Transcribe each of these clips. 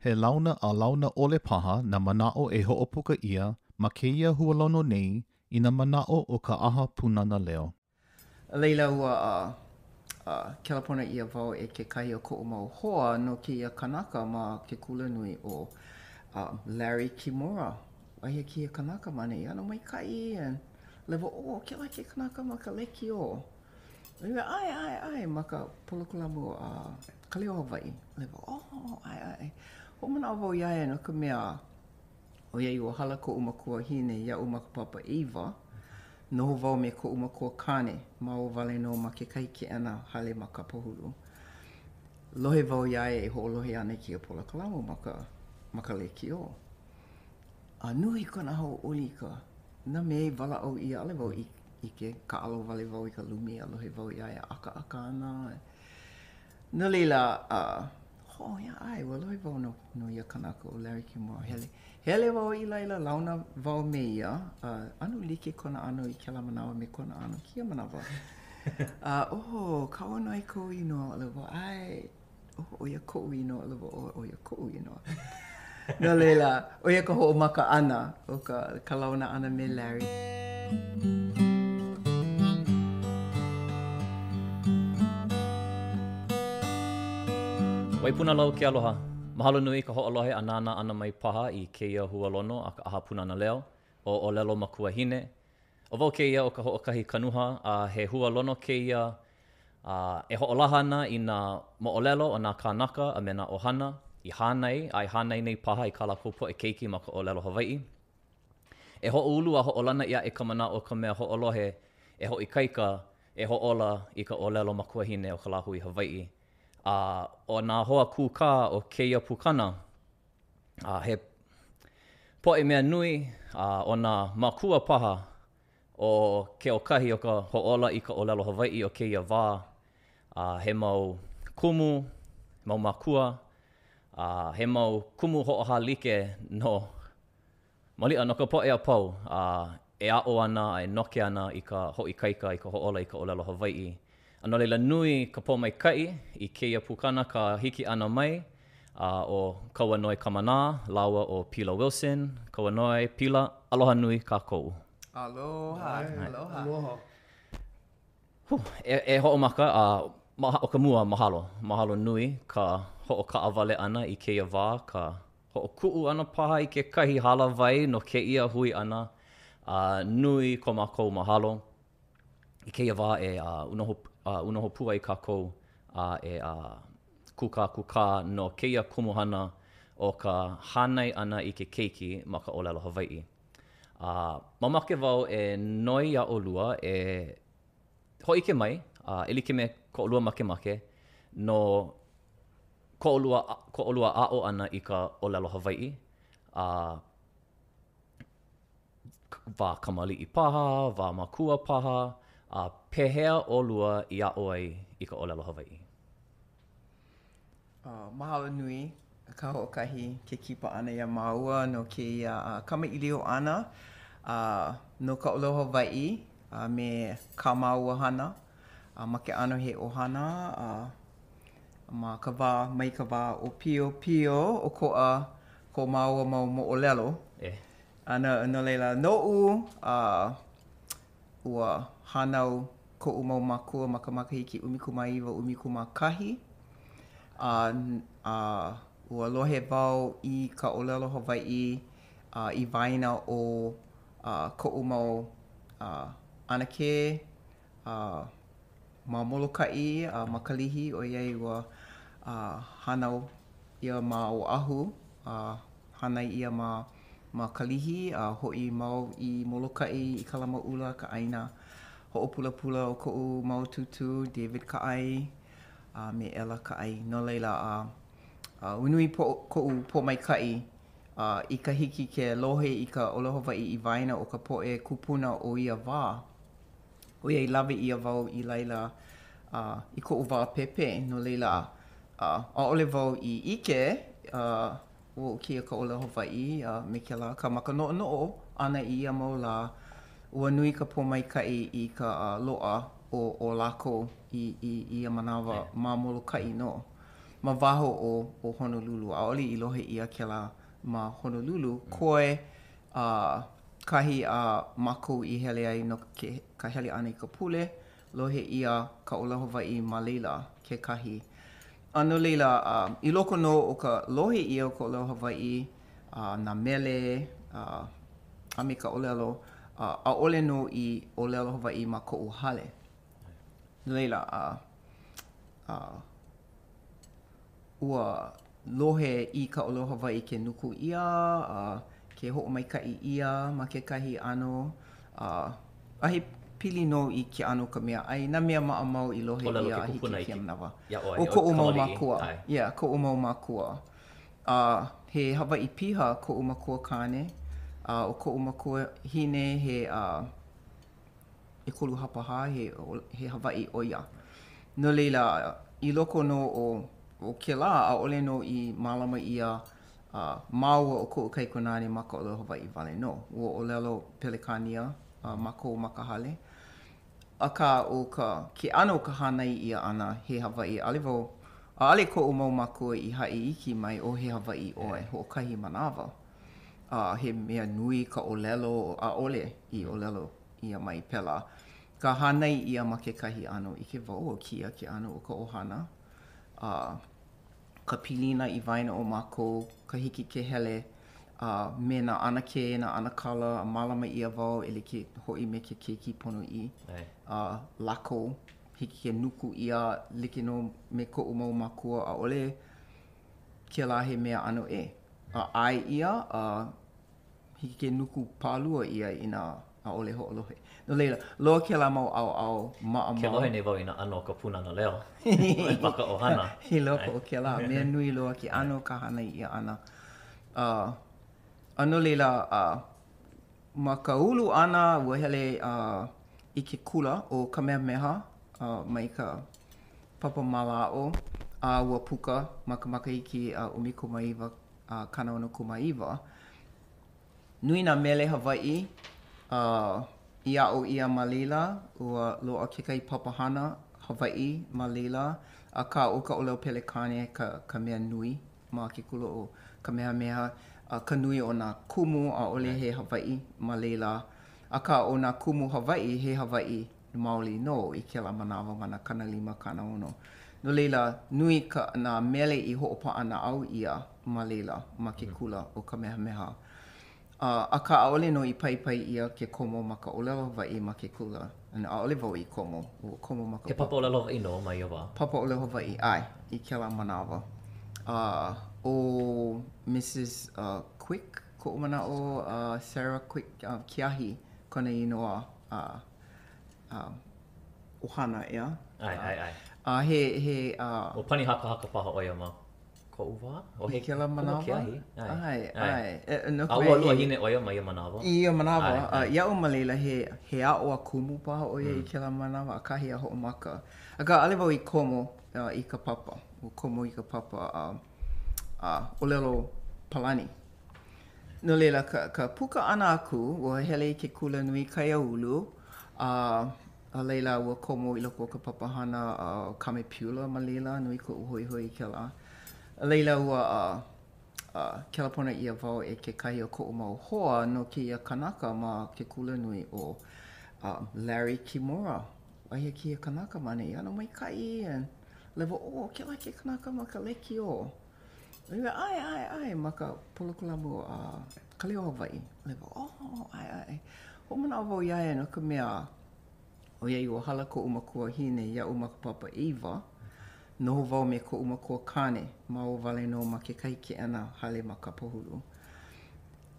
He launa a launa ʻole paha nā manaʻo e hoʻopuka ʻia ma kēia hualono nei i nā manaʻo o ka ʻAha Pūnana Leo. A laila ua kelepona ʻia wau e kekahi o koʻu mau hoa no kēia kanaka ma ke kulanui ʻo Larry Kimura. Aia kēia kanaka ma ʻaneʻi, ʻano maikaʻi and lewa, oh, kēlā ke kanaka ma ka lekiō. ʻAe, ʻae, ʻae, ma ka polokolamu a Ka Leo Hawaiʻi. Lewa, oh, ʻae, ʻae. Hoʻomanaʻo wau iā ia no ka mea, ʻoiai ua hala koʻu makuahine iaʻu ma ka papa ʻeiwa, noho wau me koʻu makuakāne, māua wale nō ma kekahi keʻena hale ma Kapahulu. Lohe wau iā ia e hoʻolohe ana i kēia polokalamu ma ka ma ka lekiō. A nui kona hauʻoli i ka nā mea i walaʻau ʻia, ʻaʻole wau ʻike, kāʻalo wale wau i ka lumi a lohe wau iā ia e ʻakaʻaka ana. No laila, oh yeah, ʻae, ua lohe wau no, no ia kanaka ʻo Larry Kimura. Hele, hele wau i laila, launa wau me ia, ʻano like kona ʻano i kēlā manawa me kona ʻano kēia manawa. A, oh, Kauanoe kou inoa, ʻōlelo wau, ʻae, oh, ʻo ia koʻu inoa, ʻōlelo wau, ʻo ia koʻu inoa. No laila, ʻo ia ka hoʻomaka ʻana o ka, ka launa ʻana me Larry. Waipunalau ke aloha. Mahalo nui ka hoʻolohe a nānā ʻana mai paha i kēia hualono a ka ʻAha Pūnana Leo, ʻo ʻŌlelo Makuahine. ʻO wau kēia ʻo Kahoʻokahi Kanuha a he hualono kēia a e hoʻolaha ana i nā moʻolelo o nā kānaka a me nā ʻohana i hānai a e hānai nei paha i kā lākou poʻe keiki ma ka ʻōlelo Hawaiʻi. E hoʻoulu a hoʻolana ʻia aʻe ka manaʻo o ka mea hoʻolohe e hoʻoikaika, e hoʻōla i ka ʻōlelo makuahine o ka lāhui Hawaiʻi. A ʻo nā hoa kūkā o kēia pukana, a he poʻe mea nui, a ʻo nā mākua paha ʻO ke ōkahi o ka hoʻōla i ka ʻōlelo Hawaiʻi o kēia wā, a he mau kumu, he mau mākua, a he mau kumu hoʻohālike nō, maliʻa no ka poʻe a pau, a e aʻo ana a e noke ana i ka hoʻoikaika i ka hoʻōla i ka ʻōlelo Hawaiʻi. A no laila, nui ka pōmaikaʻi i kēia pukana ka hiki ʻana mai, A ʻo Kauanoe Kamanā lāua ʻo Pila Wilson, Kauanoe, Pila, aloha nui kākou. Aloha, aloha. Aloha. Huh, e, e hoʻomaka, a ma, ʻo ka mua, mahalo. Mahalo nui ka hoʻokaʻawale ʻana i kēia wā, ka hoʻokuʻu ʻana paha i kekahi hālāwai no kēia hui ʻana, a nui ko mākou mahalo. I kēia wā e unoho, unoho pū ai kākou a e kūkākūkā no kēia kumuhana o ka hānai ʻana i ke keiki ma ka ʻōlelo Hawaiʻi. A mamake wau e noi iā ʻolua e hōʻike mai, a e like me ko ʻolua makemake, no ko ʻolua, ko ʻolua aʻo ʻana i ka ʻōlelo Hawaiʻi, a wā kamaliʻi paha, wā makua paha, a pehea ʻolua i aʻo ai i ka ʻōlelo Hawaiʻi? Mahalo nui Kahoʻokahi ke kipa ʻana iā māua no kēia kamaʻilio ʻana no ka ʻōlelo Hawaiʻi a me kā māua hana ma ke ʻano he ʻohana a ma ka wā mai ka wā ʻōpiopio ʻokoʻa ko māua mau moʻolelo. A no, no laila, noʻu, a ua hānau koʻu mau mākua ma ka makahiki 1911, a, a ua lohe wau i ka ʻōlelo Hawaiʻi a, i waena o a, koʻu mau a, ʻanakē, a, ma Molokaʻi a ma Kalihi, ʻoiai ua a, hānau ʻia ma Oʻahu, a hānai ʻia ma ma Kalihi a hoʻi mau i Molokaʻi i Kalamaʻula, ka ʻāina hoʻopulapula o koʻu mau tūtū, David Kaʻai a me Ella Kaʻai. No laila, a, a ua nui po, koʻu pōmaikaʻi a, i ka hiki ke lohe i ka ʻōlelo Hawaiʻi i waena o ka poʻe kūpuna o ia wā. ʻOiai lawe ʻia wau i laila a, i koʻu wā pēpē, no laila, a, ʻaʻole wau i ʻike a, ʻo kēia ka ʻōlelo Hawaiʻi a me kēlā akā ma ka noʻonoʻo ʻana i ia mau lā, ua nui ka pōmaikaʻi i ka loaʻa o, o lākou i, i, i ia manawa ma Molokaʻi nō. ma waho o o Honolulu. ʻAʻole i lohe ʻia kēlā ma Honolulu, koe a kahi a mākou i hele ai no ke ka hele ʻana i ka pule, lohe ʻia ka ʻōlelo Hawaiʻi ma laila kekahi. A no laila, i loko nō o ka lohe ʻia o ka ʻōlelo Hawaiʻi, nā mele, a me ka ʻōlelo, ʻaʻole nō i ʻōlelo Hawaiʻi ma koʻu hale. No laila, ua lohe i ka ʻōlelo Hawaiʻi ke nuku ʻia a ke hoʻomaikaʻi ʻia ma kekahi ʻano, a he pili nō i ke ʻano o ka mea ʻai, nā mea maʻamau i lohe ʻia a hiki i kēia manawa. ʻO koʻu mau mākua, yeah, koʻu mau mākua. A he Hawaiʻi piha koʻu makua kāne, a ʻo koʻu makuahine he ʻekolu hapahā he he Hawaiʻi ʻo ia. No laila, i loko nō o o kēlā, ʻaʻole nō i mālama ʻia māua ʻo koʻu kaikunāne ma ka ʻōlelo Hawaiʻi wale nō. Ua ʻōlelo Pelekānia mākou ma ka hale. Akā, ʻo ka ke ʻano o ka hānai ʻia ʻana he Hawaiʻi, ʻaʻole wau, ʻaʻole koʻu mau mākua i haʻi iki mai ʻo he Hawaiʻi ʻoe hoʻokahi manawa. A he mea nui ka ʻōlelo, ʻaʻole i ʻōlelo ʻia mai pēlā. Ka hānai ʻia ma kekahi ʻano, ʻike wau ʻo kēia ke ʻano o ka ʻohana, a ka pilina i waena o mākou, ka hiki ke hele a me nā ʻanakē, nā ʻanakala, a mālama ʻia wau e like hoʻi me ke keiki ponoʻī a lākou. Hiki ke nuku ʻia like nō me koʻu mau mākua, ʻaʻole kēlā he mea ʻano ʻē. A ʻae ʻia, a hiki ke nuku pālua ʻia inā ʻaʻole hoʻolohe. No laila, loa kēlā mau ʻaoʻao maʻamau. Ke lohe nei wau i nā ʻano o ka Pūnana Leo ma ka ʻohana. I loko o kēlā, mea nui loa ke ʻano o ka hānai ʻia ʻana. A no laila, ma ka ulu ʻana, ua hele i ke kula ʻo Kamehameha mai ka papa mālaaʻo, a ua puka ma ka makahiki 19 69. Nui nā mele Hawaiʻi i aʻo ʻia ma laila, ua loaʻa kekahi papahana Hawaiʻi ma laila, akā ʻo ka ʻōlelo Pelekāne ka ka mea nui ma ke kula ʻo Kamehameha, ka nui o nā kumu ʻaʻole he Hawaiʻi ma laila, akā ʻo nā kumu Hawaiʻi he Hawaiʻi maoli nō i kēlā manawa ma nā 50 60. No laila, nui ka nā mele i hoʻopaʻanaʻau ʻia ma laila ma ke kula ʻo Kamehameha. Akā ʻaʻole nō i paipai ʻia ke komo ma ka ʻōlelo Hawaiʻi ma ke kula. ʻAʻole wau i komo. Ua komo ma ka He papa ʻōlelo Hawaiʻi nō ma ia wā? Papa ʻōlelo Hawaiʻi, ʻae, i kēlā manawa. A ʻo Mrs. Quick koʻu manaʻo, Sarah Quick Keahi kona inoa. ʻohana, ʻeā? ʻAe, ʻae, ʻae. A he, he, a. Ua pani hakahaka paha ʻo ia ma koʻu wā? ʻO he kēlā manawa? Keahi. ʻAe, ʻae. No ka mea. A ua luahine ʻo ia ma ia manawa? I ia manawa, a iaʻu ma laila, he, he aʻoākumu paha ʻo ia i kēlā manawa, ʻakahi a hoʻomaka. Akā, ʻaʻole wau i komo i ka papa. Ua komo i ka papa a, ʻōlelo Palani. No laila, ka, ka puka ʻana aku, ua hele i ke kulanui kaiāulu, a a laila ua komo i loko o ka papahana a kamepiula ma laila, nui koʻu hoihoi i kēlā. A laila ua a, a kelepona ʻia wau e kekahi o koʻu mau hoa no kēia kanaka ma ke kulanui ʻo Larry Kimura. Aia kēia kanaka ma ʻaneʻi, ʻano maikaʻi. And laila wau, oh, kēlā ke kanaka ma ka lekiō. ʻAe, ʻae, ʻae, ma ka polokalamu a Ka Leo Hawaiʻi. Oh, ʻae, ʻae. Hoʻomanaʻo wau iā ia no ka mea, ʻoiai ua hala koʻu makuahine iaʻu ma ka papa ʻeiwa, noho wau me koʻu makua kāne, māua wale nō ma kekahi keʻena hale ma Kapahulu.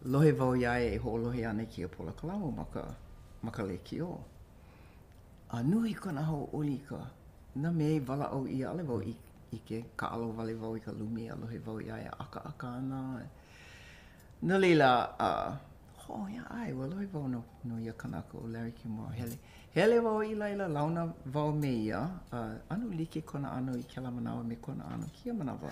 Lohe wau iā ia e hoʻolohe ana i kēia polokalamu ma ka, ma ka lekiō. A nui kona hauʻoli i ka, nā mea i walaʻau ʻia, ʻaʻole wau ʻike, kāʻalo wale wau i ka lumi a lohe wau iā ia ʻakaʻaka ana. No laila, ho, ia, ʻae, ua lohe wau no, no ia kanaka ʻo Larry Kimura. Hele, hele wau i laila, launa wau me ia, a ʻano like kona ʻano i kēlā manawa me kona ʻano kēia manawa.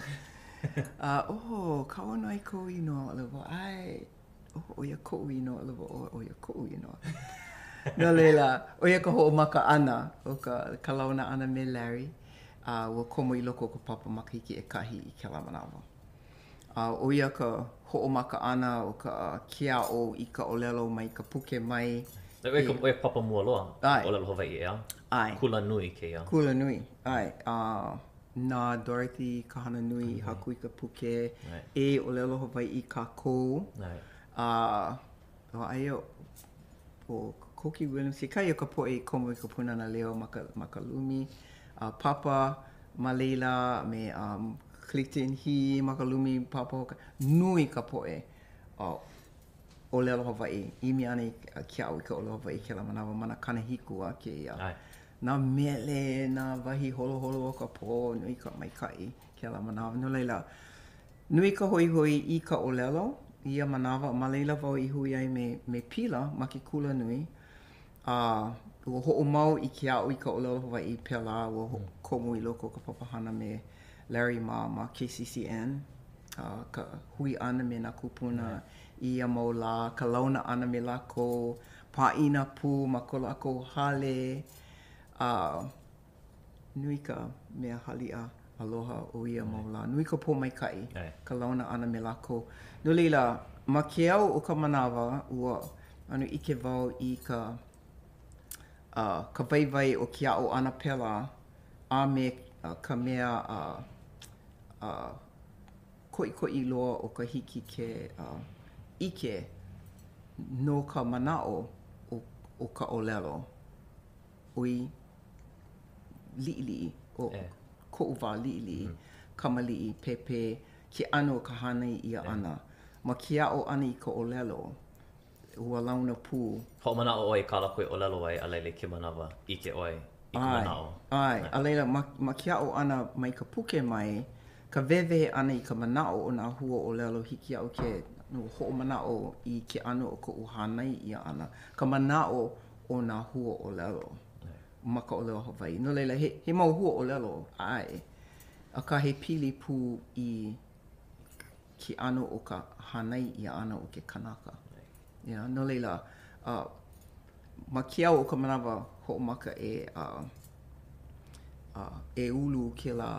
A, oh, Kauanoe kou inoa, ʻōlelo wau, ʻae. ʻo ia koʻu inoa, ʻo ia koʻu inoa. No laila, ʻo ia ka hoʻomaka ʻana o ka, ka launa ʻana me Larry. A ua komo i loko o ka papa makahiki ʻekahi i kēlā manawa. A ʻo ia ka hoʻomaka ʻana o ka ke aʻo i ka ʻōlelo mai ka puke mai. ʻO ia ka papa mua loa, ʻōlelo Hawaiʻi, ʻeā? ʻAe. Kula nui kēia. Kula nui, ʻae. A na Dorothy Kahananui i haku i ka puke e ʻōlelo Hawaiʻi kākou. A aia ʻo Koki Williams kekahi o ka poʻe i komo i ka Pūnana Leo ma ka, ma ka lumi a papa ma laila a me um, Clayton Hee ma ka lumi papa nui ka poʻe uh, ʻōlelo Hawaiʻi, ʻimi ana i ke aʻo i ka ʻōlelo Hawaiʻi kēlā manawa ma nā 70 a kēia. Nā mele, nā wahi holoholo o ka pō, nui ka maikaʻi kēlā manawa. No laila, nui ka hoihoi i ka ʻōlelo i ia manawa, ma laila wau i hui ai me, me Pila ma ke kula nui, a ua hoʻomau i ke aʻo i ka ʻōlelo Hawaiʻi pēlā, ua komo i loko o ka papahana me Larry mā ma KCCN, a ka hui ʻana me nā kūpuna i ia mau lā, ka launa ʻana me lākou, pāʻina pū ma ko lākou hale, a nui ka mea haliʻa aloha o ia mau lā. Nui ka pōmaikaʻi, ka launa ʻana me lākou. No laila, ma ke au o ka manawa, ua ʻano ʻike wau i ka uh, ka waiwai o ke aʻo ʻana pēlā a me ka mea uh, uh, koʻikoʻi loa o ka hiki ke uh, ʻike no ka manaʻo o, o ka ʻōlelo. ʻoi liʻiliʻi o koʻu wā liʻiliʻi, kamaliʻi, pēpē, ke ʻano o ka hānai ʻia ʻana. Ma ke aʻo ʻana i ka ʻōlelo, ua launa pū. Hoʻomanaʻo ʻoe i kā lākou i ʻōlelo ai, a laila i ke manawa, ʻike ʻoe i ka manaʻo. ʻAe, a laila, ma, ma ke aʻo ʻana mai ka puke mai, ka wehewehe ʻana i ka manaʻo o nā hua ʻōlelo, hiki iaʻu ke hoʻomanaʻo i ke ʻano o koʻu hānai ʻia ʻana, ka manaʻo o nā hua ʻōlelo ma ka ʻōlelo Hawaiʻi. No laila, he, he mau hua ʻōlelo, ʻae, akā he pili pū i ke ʻano o ka hānai ʻia ʻana o ke kanaka. Yeah, no laila, uh, ma ke au o ka manawa hoʻomaka e, uh, uh, e ulu kēlā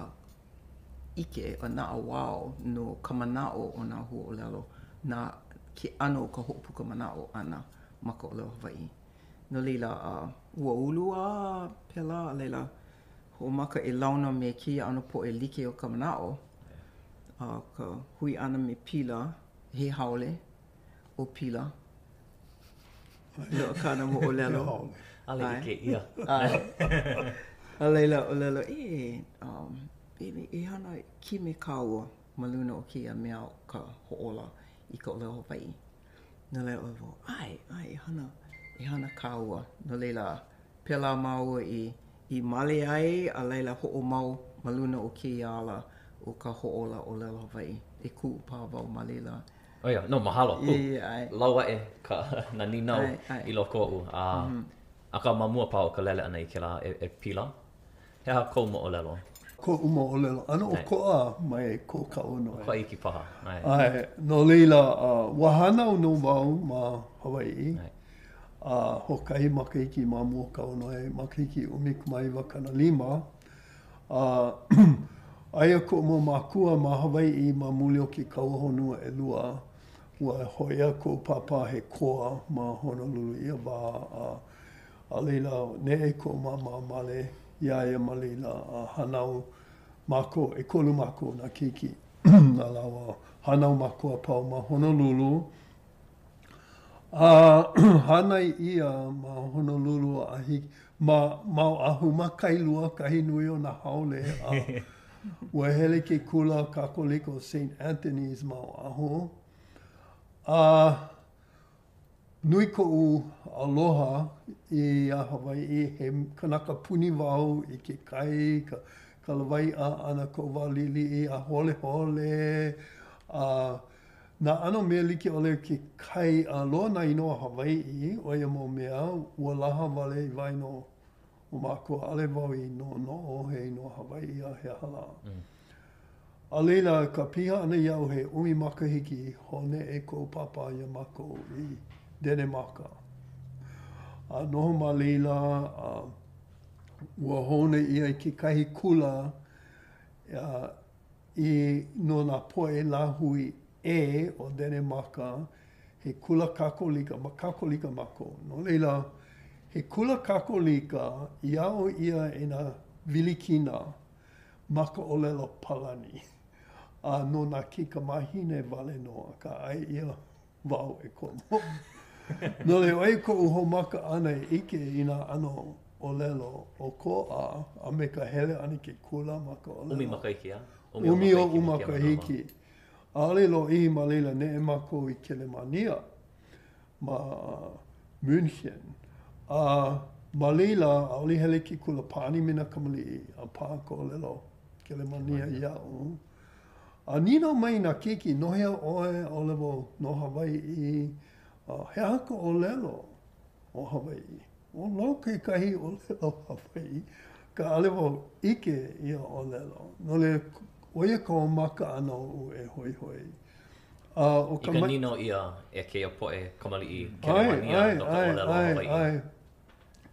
ʻike a naʻauao no ka manaʻo o nā hua ʻōlelo, nā, ke ʻano o ka hoʻopuka manaʻo ʻana ma ka ʻōlelo Hawaiʻi. No laila, ua ulu a pēlā, a laila, hoʻomaka e launa me kēia ʻano poʻe like o ka manaʻo, a ka hui ʻana me Pila, he haole ʻo Pila. No kāna moʻolelo. ʻAʻole ʻike ʻia. ʻAe. A laila, ʻōlelo, e, um, e, e hana kime kāua ma luna o kēia mea o ka hoʻōla i ka ʻōlelo Hawaiʻi. No laila, ʻōlelo wau, ʻae, ʻae, e hana, e hana kāua. No laila, pēlā māua i, i male ai, a laila hoʻomau ma luna o kēia ala o ka hoʻōla ʻōlelo Hawaiʻi. E kūpā wau ma laila. ʻO ia, no, mahalo. Yeah, Lau aʻe ka, nā nīnau i loko oʻu. A, mm -hmm. akā ma mua paha o ka lele ʻana i kēlā e, e Pila, he aha kou moʻolelo? Koʻu moʻolelo, ʻano ʻokoʻa mai ko Kauanoe. ʻOkoʻa iki paha. ʻAe. ʻAe, no laila, uh, ua hānau nō wau ma Hawaiʻi. ʻAe. A uh, hoʻokahi makahiki ma mua o Kauanoe, makahiki 1950. A aia koʻu mau mākua ma Hawaiʻi ma muli o ke kaua honua ʻelua. Ua hōʻea koʻu pāpā he koa ma Honolulu i ia wā, a a laila, neʻe koʻu māmā male iā ia ma laila a hānau mākou, ʻekolu mākou nā keiki a lāua. Hānau mākou a pau ma Honolulu. A hānai ʻia ma Honolulu a hiki ma ma Oʻahu, ma Kailua, kahi nui o nā haole, a ua hele ke kula Kakolika o Saint Anthonyʻs ma Oʻahu. A nui koʻu aloha iā Hawaiʻi, he kanaka puni wau i ke kai, ka ka lawaiʻa ʻana koʻu wā liʻiliʻi a holehole, a Nā ʻano mea like ʻole ke kai a loa nā inoa Hawaiʻi o ia mau mea, ua laha wale i waena o mākou, ʻaʻole wau i noʻonoʻo he inoa Hawaiʻi a he aha lā. A laila, ka piha ʻana iaʻu he ʻumi makahiki, hoʻoneʻe koʻu pāpā iā mākou i Denemaka. A noho ma laila, a. Ua hoʻouna ʻia i kekahi kula i no nā poʻe lāhui ʻē o Denemaka, he kula Kakolika, ma Kakolika mākou. No laila, he kula Kakolika i aʻo ʻia e nā wilikina ma ka ʻōlelo Palani, a no nā keikamāhine wale nō, akā ʻae ʻia wau e komo. No laila, ʻo ia koʻu hoʻomaka ʻana e ʻike i nā ʻano ʻōlelo ʻokoʻa a me ka hele ʻana i ke kula ma ka ʻōlelo. ʻUmi makahiki, a? ʻUmi oʻu makahiki. ʻAʻole lōʻihi ma laila neʻe mākou i Kelemānia ma München. A ma laila, ʻaʻole hele i ke kula pāʻani me nā kamaliʻi a paʻa ka ʻōlelo Kelemānia iaʻu. A nīnau mai nā keiki, no hea ʻoe, ʻaʻole wau no Hawaiʻi, a he aha ka ʻōlelo o Hawaiʻi? Ua loaʻa kekahi ʻōlelo Hawaiʻi, akā ʻaʻole wau ʻike ia ʻōlelo. No laila, ʻo ia ka hoʻomaka ʻana oʻu e hoihoi. A ʻo ka. I ka nīnau ʻia e kēia poʻe kamaliʻi Kelemānia no ka ʻōlelo o Hawaiʻi. ʻAe, ʻae, ʻae.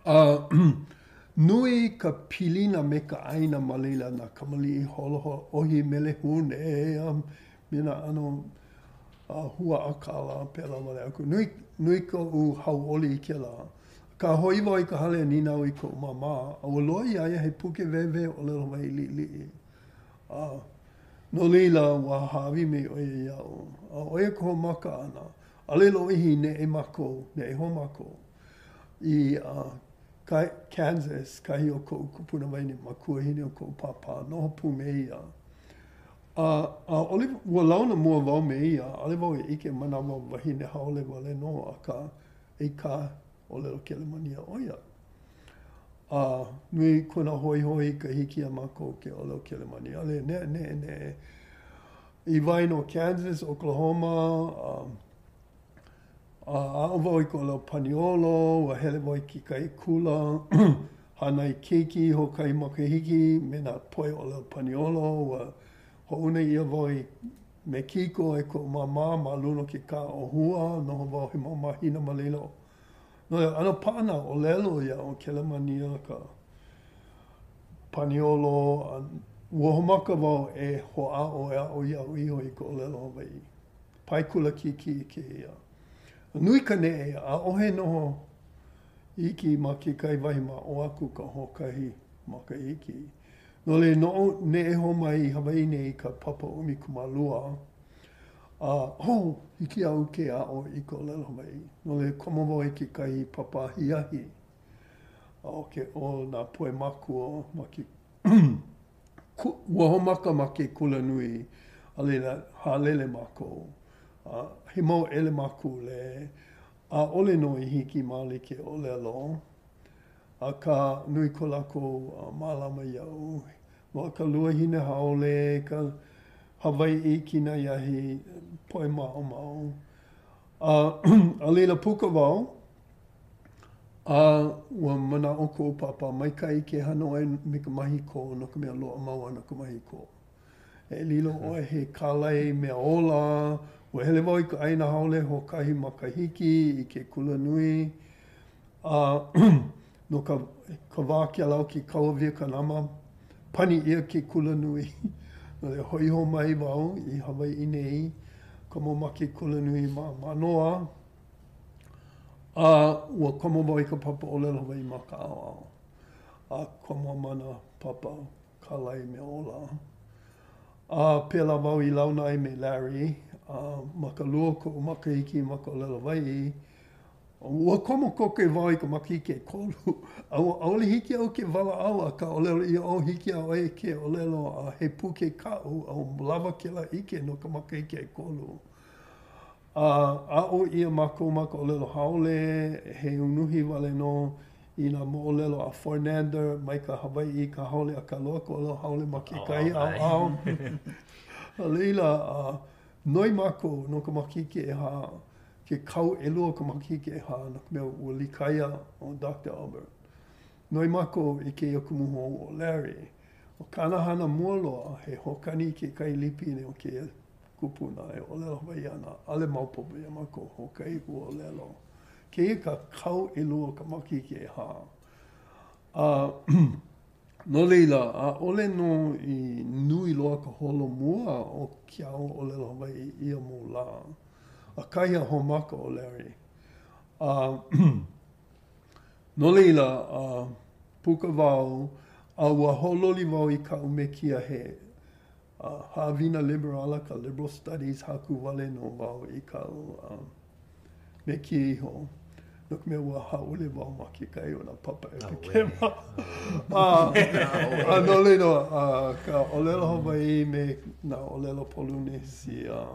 A nui ka pilina me ka ʻāina ma laila, nā kamaliʻi holoholo ʻohi melehune a me nā ʻano hua ʻākala pēlā wale aku. Nui, nui koʻu hauʻoli i kēlā. Akā hoʻi wau i ka hale a nīnau i koʻu māmā, a ua loaʻa iā ia he puke wehewehe ʻōlelo Hawaiʻi liʻiliʻi. A no laila, ua hāʻawi mai ʻo ia iaʻu. A ʻo ia ka hoʻomaka ʻana. ʻAʻole lōʻihi neʻe mākou, neʻe hou mākou. I Kansas, kahi o koʻu kupuna wahine, makuahine o koʻu pāpā, noho pū me ia. A ʻaʻole, ua launa mua wau me ia, ʻaʻole wau i ʻike manawa wahine haole wale nō, akā, ʻeika ʻōlelo Kelemānia ʻo ia. A nui kona hoihoi i ka hiki iā mākou ke ʻōlelo Kelemānia. ʻAʻole, neʻe, neʻe, neʻe. I waena o Kansas, Oklahoma, a A aʻo wau i ka ʻōlelo Paniolo, ua hele wau i kekahi kula hānai keiki hoʻokahi makahiki me nā poʻe ʻōlelo Paniolo, ua hoʻouna ʻia wau i Mekiko e koʻu māmā ma luna o ke kaʻa ʻōhua, noho wau he mau mahina ma laila. No laila, ʻano paʻa nā ʻōlelo iaʻu, Kelemānia, ka Paniolo, a ua hoʻomaka wau e hoʻāʻo e aʻo iaʻu iho i ka ʻōlelo Hawaiʻi. Pae kula kiʻekiʻe kēia. Nui ka neʻe, ʻaʻohe noho iki ma kekahi wahi ma ʻō aku ka hoʻokahi makahiki. No laila noʻu neʻe hou mai i Hawaiʻi nei i ka papa 12, a oh, hiki iaʻu ke aʻo i ka ʻōlelo Hawaiʻi. No laila komo wau i kekahi papa ahiahi a o ke o nā poʻe mākua ma ke Ua hoʻomaka ma ke kulanui, a laila, haʻalele mākou. A he mau ʻelemākule, ʻaʻole nō i hiki maoli ke ʻōlelo, akā nui ko lākou mālama iaʻu. Loaʻa ka luahine haole, ka Hawaiʻi kinai ahi, poʻe maʻamau. A, a laila puka wau, A ua manaʻo koʻu pāpā, maikaʻi ke hana ʻoe me ka mahi kō, no ka mea loaʻa mau ana ka mahi kō. E lilo ʻoe he kālai mea ola. Ua hele wau i ka ʻāina haole hoʻokahi makahiki i ke kulanui, a no ka ka wā kēlā o ke kaua Viekanama, pani ʻia ke kulanui. No laila, hoʻi hou mai wau i Hawaiʻi nei, komo ma ke kulanui ma Mānoa, A ua komo wau i ka papa ʻōlelo Hawaiʻi ma ka ʻaoʻao, a komo ma nā papa kālai mea ola. A pēlā wau i launa ai me Larry, a ma ka lua o koʻu makahiki ma ka ʻōlelo Hawaiʻi, ua komo koke wau i ka makahiki ʻekolu, a ua ʻaʻole hiki iaʻu ke walaʻau, akā ʻōlelo ʻia, oh, hiki iā ʻoe ke ʻōlelo a he puke kaʻu, a ua lawa kēlā ʻike no ka makahiki ʻekolu. A aʻo ʻia mākou ma ka ʻōlelo haole, he unuhi wale nō i nā moʻolelo a Fornander mai ka Hawaiʻi i ka haole akā loaʻa ka ʻōlelo haole ma kekahi ʻaoʻao. A laila, noi mākou no ka makahiki ʻehā, ke kau ʻelua o ka makahiki ʻehā, no ka mea ua likaia ʻo Doctor Albert. Noi mākou i kēia kumu hou ʻo Larry. ʻO kāna hana mua loa, he hoʻokani i kekahi lipine o kēia kupuna e ʻōlelo Hawaiʻi ana, ʻaʻole maopopo iā mākou hoʻokahi huaʻōlelo. Kēia ka kau ʻelua o ka makahiki ʻehā. A no laila, ʻaʻole nō i nui loa ka holomua o ke aʻo ʻōlelo Hawaiʻi i ia mau lā. ʻAkahi a hoʻomaka ʻo Larry. A no laila, puka wau, a ua hoʻololi wau i kaʻu mekia he haʻawina liberala ka Liberal Studies haku wale nō wau i kaʻu mekia iho no ka mea ua hāʻule wau ma kekahi o nā papa ʻepekema. A no laila, ka ʻōlelo Hawaiʻi me nā ʻōlelo Polunesia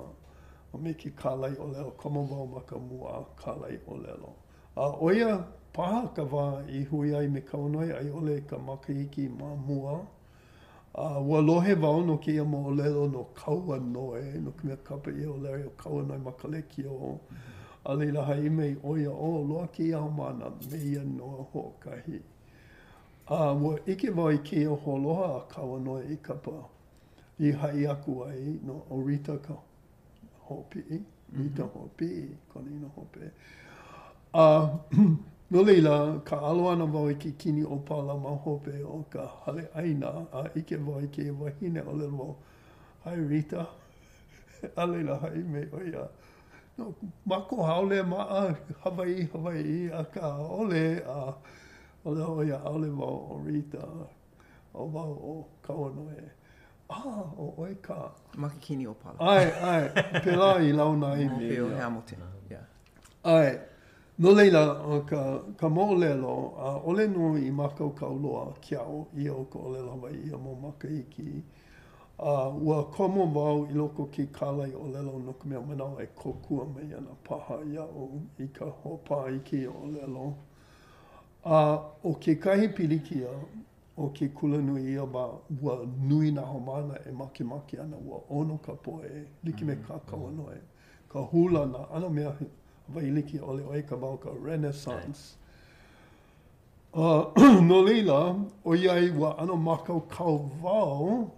a me ke kālaiʻōlelo, komo wau ma ka mua kālaiʻōlelo. A ʻo ia paha ka wā i hui ai me Kauanoe a i ʻole ka makahiki ma mua. A ua lohe wau no kēia moʻolelo no Kauanoe, no ka mea kapa ʻia ʻo Larry ʻo Kauanoe ma ka lekiō. A laila haʻi mai ʻo ia, oh, loaʻa kēia haumāna me ia inoa hoʻokahi. A ua ʻike wau i kēia hoaloha a Kauanoe i kapa i haʻi aku ai no ʻo Rita ka Hoʻopiʻi, Rita Hoʻopiʻi, kona inoa hope. A no laila, kāʻalo ana wau i ke kini ʻōpala ma hope o ka hale ʻaina, a ʻike wau i kēia wahine, ʻōlelo wau, Hi Rita. A laila haʻi mai ʻo ia, no, mākou haole maʻa Hawaiʻi, Hawaiʻi, akā ʻaʻole, a ʻōlelo ʻo ia, ʻaʻole wau ʻo Rita. ʻO wau ʻo Kauanoe. Ah, ʻo ʻoe ka. Ma ke kini ʻōpala. ʻAe, ʻae, pēlā i launa ai me ia. O Hamilton, yeah. ʻAe. No laila, ʻo ka, ka moʻolelo, ʻaʻole nō i mākaukau loa ke aʻo ʻia o ka ʻōlelo Hawaiʻi ia mau makahiki. A ua komo wau i loko o ke kālaiʻōlelo no ka mea manaʻo e kōkua mai ana paha iaʻu i ka hoʻopā i kēia ʻōlelo. A ʻo kekahi pilikia o ke kulanui i ia wā, ua nui nā haumāna e makemake ana, ua ʻono ka poʻe, like me kā Kauanoe, ka hula, nā ʻano mea Hawaiʻi like ʻole, ʻo ia ka wā o ka Renaissance. A no laila, ʻoiai ua ʻano mākaukau wau,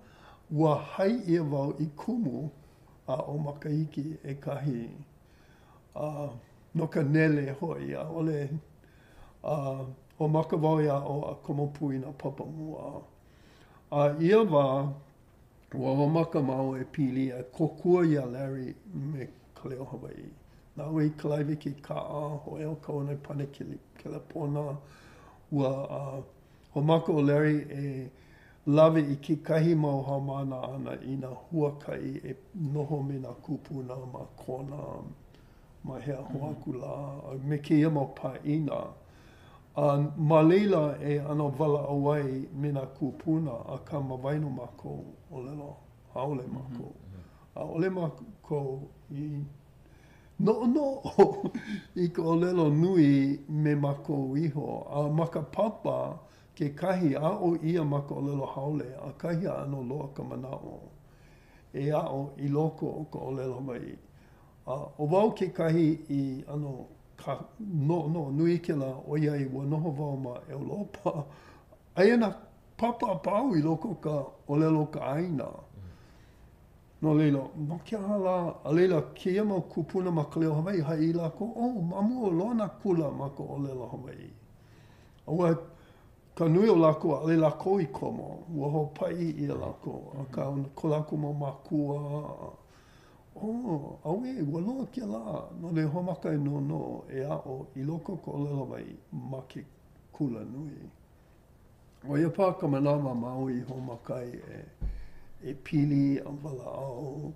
ua hai ʻia wau i kumu aʻo makahiki ʻekahi. A no ka nele hoʻi, ʻaʻole A hoʻomaka wau e aʻo a komo pū i nā papa mua. A i ia wā, ua hoʻomaka māua e pili a kōkua iā Larry me ka leo Hawaiʻi. Naʻu i kalaiwa i ke kaʻa, hōʻea ʻo Kauanoe pane kelepona. Ua hoʻomaka ʻo Larry e lawe i kekahi mau haumāna āna i nā huakaʻi e noho me nā kūpuna ma Kona. Ma hea hou aku lā, a me kēia mau pāʻina. A ma laila e ʻano walaʻau ai me nā kūpuna, akā ma waena o mākou, ʻōlelo haole mākou. ʻAʻole mākou i noʻonoʻo i ka ʻōlelo nui me mākou iho. A ma ka papa kekahi, aʻo ʻia ma ka ʻōlelo haole, ʻakahi a ʻano loa ka manaʻo e aʻo i loko o ka ʻōlelo Hawaiʻi. A ʻo wau kekahi i ʻano ka noʻonoʻo nui kēlā ʻoiai ua noho wau ma ʻEulopa, aia nā papa a pau i loko o ka ʻōlelo o ka ʻāina. No laila, no ke aha lā? A laila, kēia mau kūpuna ma ka leo Hawaiʻi, haʻi lākou, oh, ma mua loa nā kula ma ka ʻōlelo Hawaiʻi. A ua ka nui o lākou, ʻaʻole lākou i komo, ua hoʻopaʻi ʻia lākou, akā, ko lākou mau mākua, Oh, auē, ua loa kēlā, no laila hoʻomaka e noʻonoʻo e aʻo i loko o ka ʻōlelo Hawaiʻi ma ke kula nui. ʻO ia paha ka manawa māua i hoʻomaka ai e, e pili a walaʻau,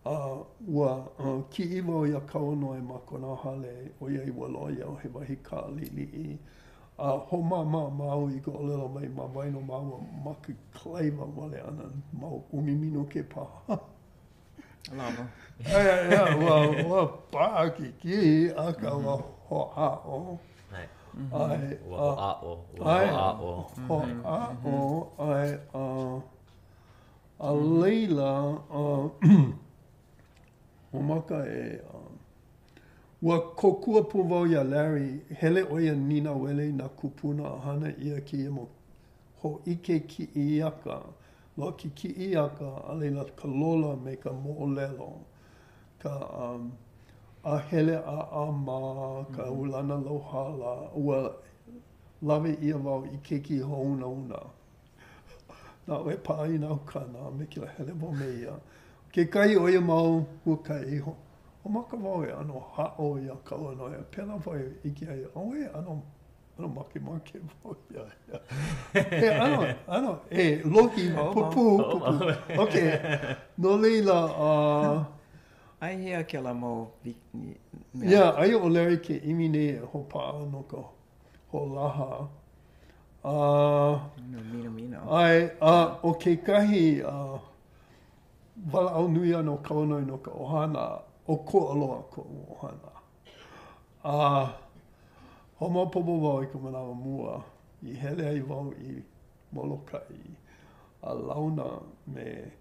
a ua uh, kiʻi wau iā Kauanoe ma kona hale, ʻoiai ua loaʻa iaʻu he wahi kaʻa liʻiliʻi, a hoʻomāmā māua i ka ʻōlelo Hawaiʻi ma waena o māua ma ke kalaiwa wale ʻana mau ʻumi minuke paha. Lawa. ʻAe, ua, ua paʻakikī, akā ua hoʻāʻo. ʻAe. ʻAe. Ua hoʻāʻo. Ua hoʻāʻo. Hoʻāʻo, ʻae, a, a laila, hoʻomaka e, ua kōkua pū wau iā Larry, hele ʻo ia nīnauele i nā kūpuna a hana ʻia kēia mau hōʻike kiʻi aka, loaʻa ke kiʻi aka, a laila ka lola me ka moʻolelo, ka um, a hele a ʻāmā, ka ulana lauhala, ua. Lawe ʻia wau i keiki hoʻounauna. Naʻu e paʻa i nā ukana a me kēlā hele wau me ia. Kekahi o ia mau huakaʻi, hoʻomaka wau e ʻano haʻo iā Kauanoe a pēlā wau e ʻike ai, auē, ʻano, ʻano makemake wau iā ia. He ʻano, ʻano, e, lohi, pupū, pupū. Okay, no laila, uh, Ai hea kēlā mau mea? Yeah, aia ʻo Larry ke ʻimi nei e hoʻopaʻa no ka hoʻolaha. A, no minamina. ʻAe, a ʻo kekahi uh, walaʻau nui ʻana o Kauanoe no ka ʻohana, ʻokoʻa loa koʻu ʻohana. A hoʻomaopopo wau i ka manawa mua i hele ai wau i Molokaʻi a launa me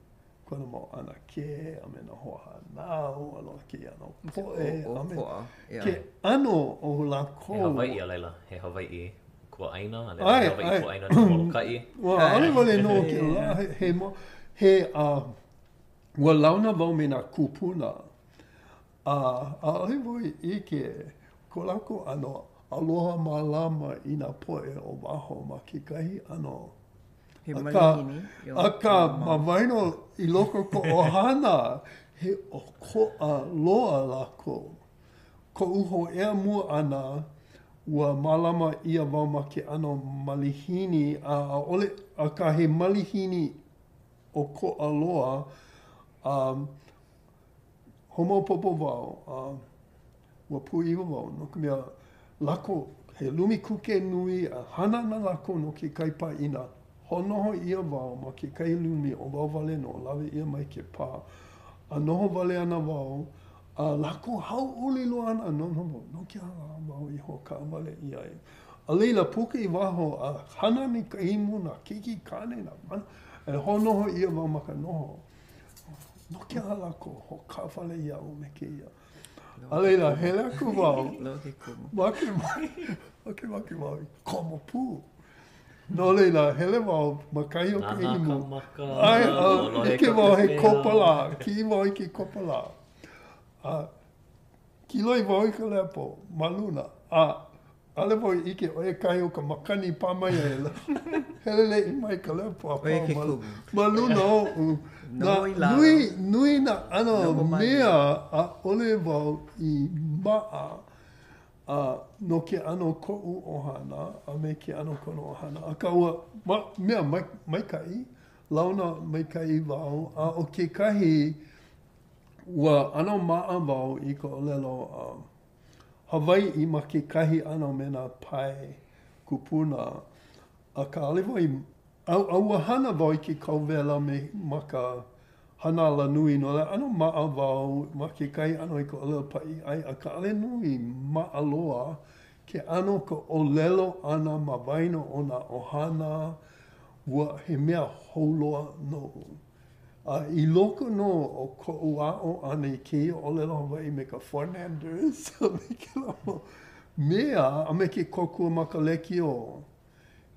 kona mau ʻanakē a me nā hoahānau a loaʻa kēia ʻano poʻe a me ke ʻano o lākou. He Hawaiʻi a laila, he Hawaiʻi kuaʻāina, a laila he Hawaiʻi kuaʻāina no Molokaʻi. Ua ʻaʻole wale nō kēlā, he, he, ua launa wau me nā kūpuna, a ʻaʻole wau i ʻike ko lākou ʻano aloha mālama i nā poʻe o waho ma kekahi ʻano He malihini. Akā, ma waena i loko o ka ʻohana, he ʻokoʻa loa lākou. Koʻu hōʻea mua ʻana, ua mālama ʻia wau ma ke ʻano malihini, a ʻaʻole, akā he malihini ʻokoʻa loa, a Hoʻomaopopo wau, a ua pūʻiwa wau, no ka mea, lako he lumi kuke nui a hana ana lākou no kekahi pāʻina. Hoʻonoho ʻia wau ma kekahi lumi ʻo wau wale nō, lawe ʻia mai ke pā. A noho wale ana wau, a lākou hauʻoli loa ana, noʻonoʻo wau, no ke aha wau i hoʻokaʻawale ʻia ai. A laila, puka i waho a hana ana i ka imu, nā keiki kāne, nā mana, e hoʻonoho ʻia wau ma ka noho. No ke aha lākou hoʻokaʻawale iaʻu me kēia? A laila, hele aku wau, makemake, makemake wau i komo pū. No laila, hele wau ma kahi o ka imu. ʻAe, a ʻike wau he kopalā, kiʻi wau i ke kopalā. A kiloi wau i ka lepo ma luna, a ʻAʻole wau i ʻike ʻo ia kahi o ka makani i pā mai ai, heleleʻi mai ka lepo a pau ma luna oʻu. Nā, nui, nui nā ʻano mea ʻaʻole wau i maʻa a no ke ʻano koʻu ʻohana a me ke ʻano kona ʻohana. Akā ua mea maikaʻi, launa maikaʻi wau, a ʻo kekahi, ua ʻano maʻa wau i ka ʻōlelo Hawaiʻi ma kekahi ʻano me nā pae kupuna, akā ʻaʻole wau i, a, a ua hana wau i ke kauwela me, ma ka hana alanui, no laila ʻano maʻa wau ma kekahi ʻano i ka ʻōlelo paʻiʻai, akā ʻaʻole nō i maʻa loa ke ʻano o ka ʻōlelo ʻana ma waena o nā ʻohana, ua he mea hou loa noʻu. A i loko nō o koʻu aʻo ʻana i kēia ʻōlelo Hawaiʻi me ka Fornanders a me kēlā mau mea a me ke kōkua ma ka lekiō,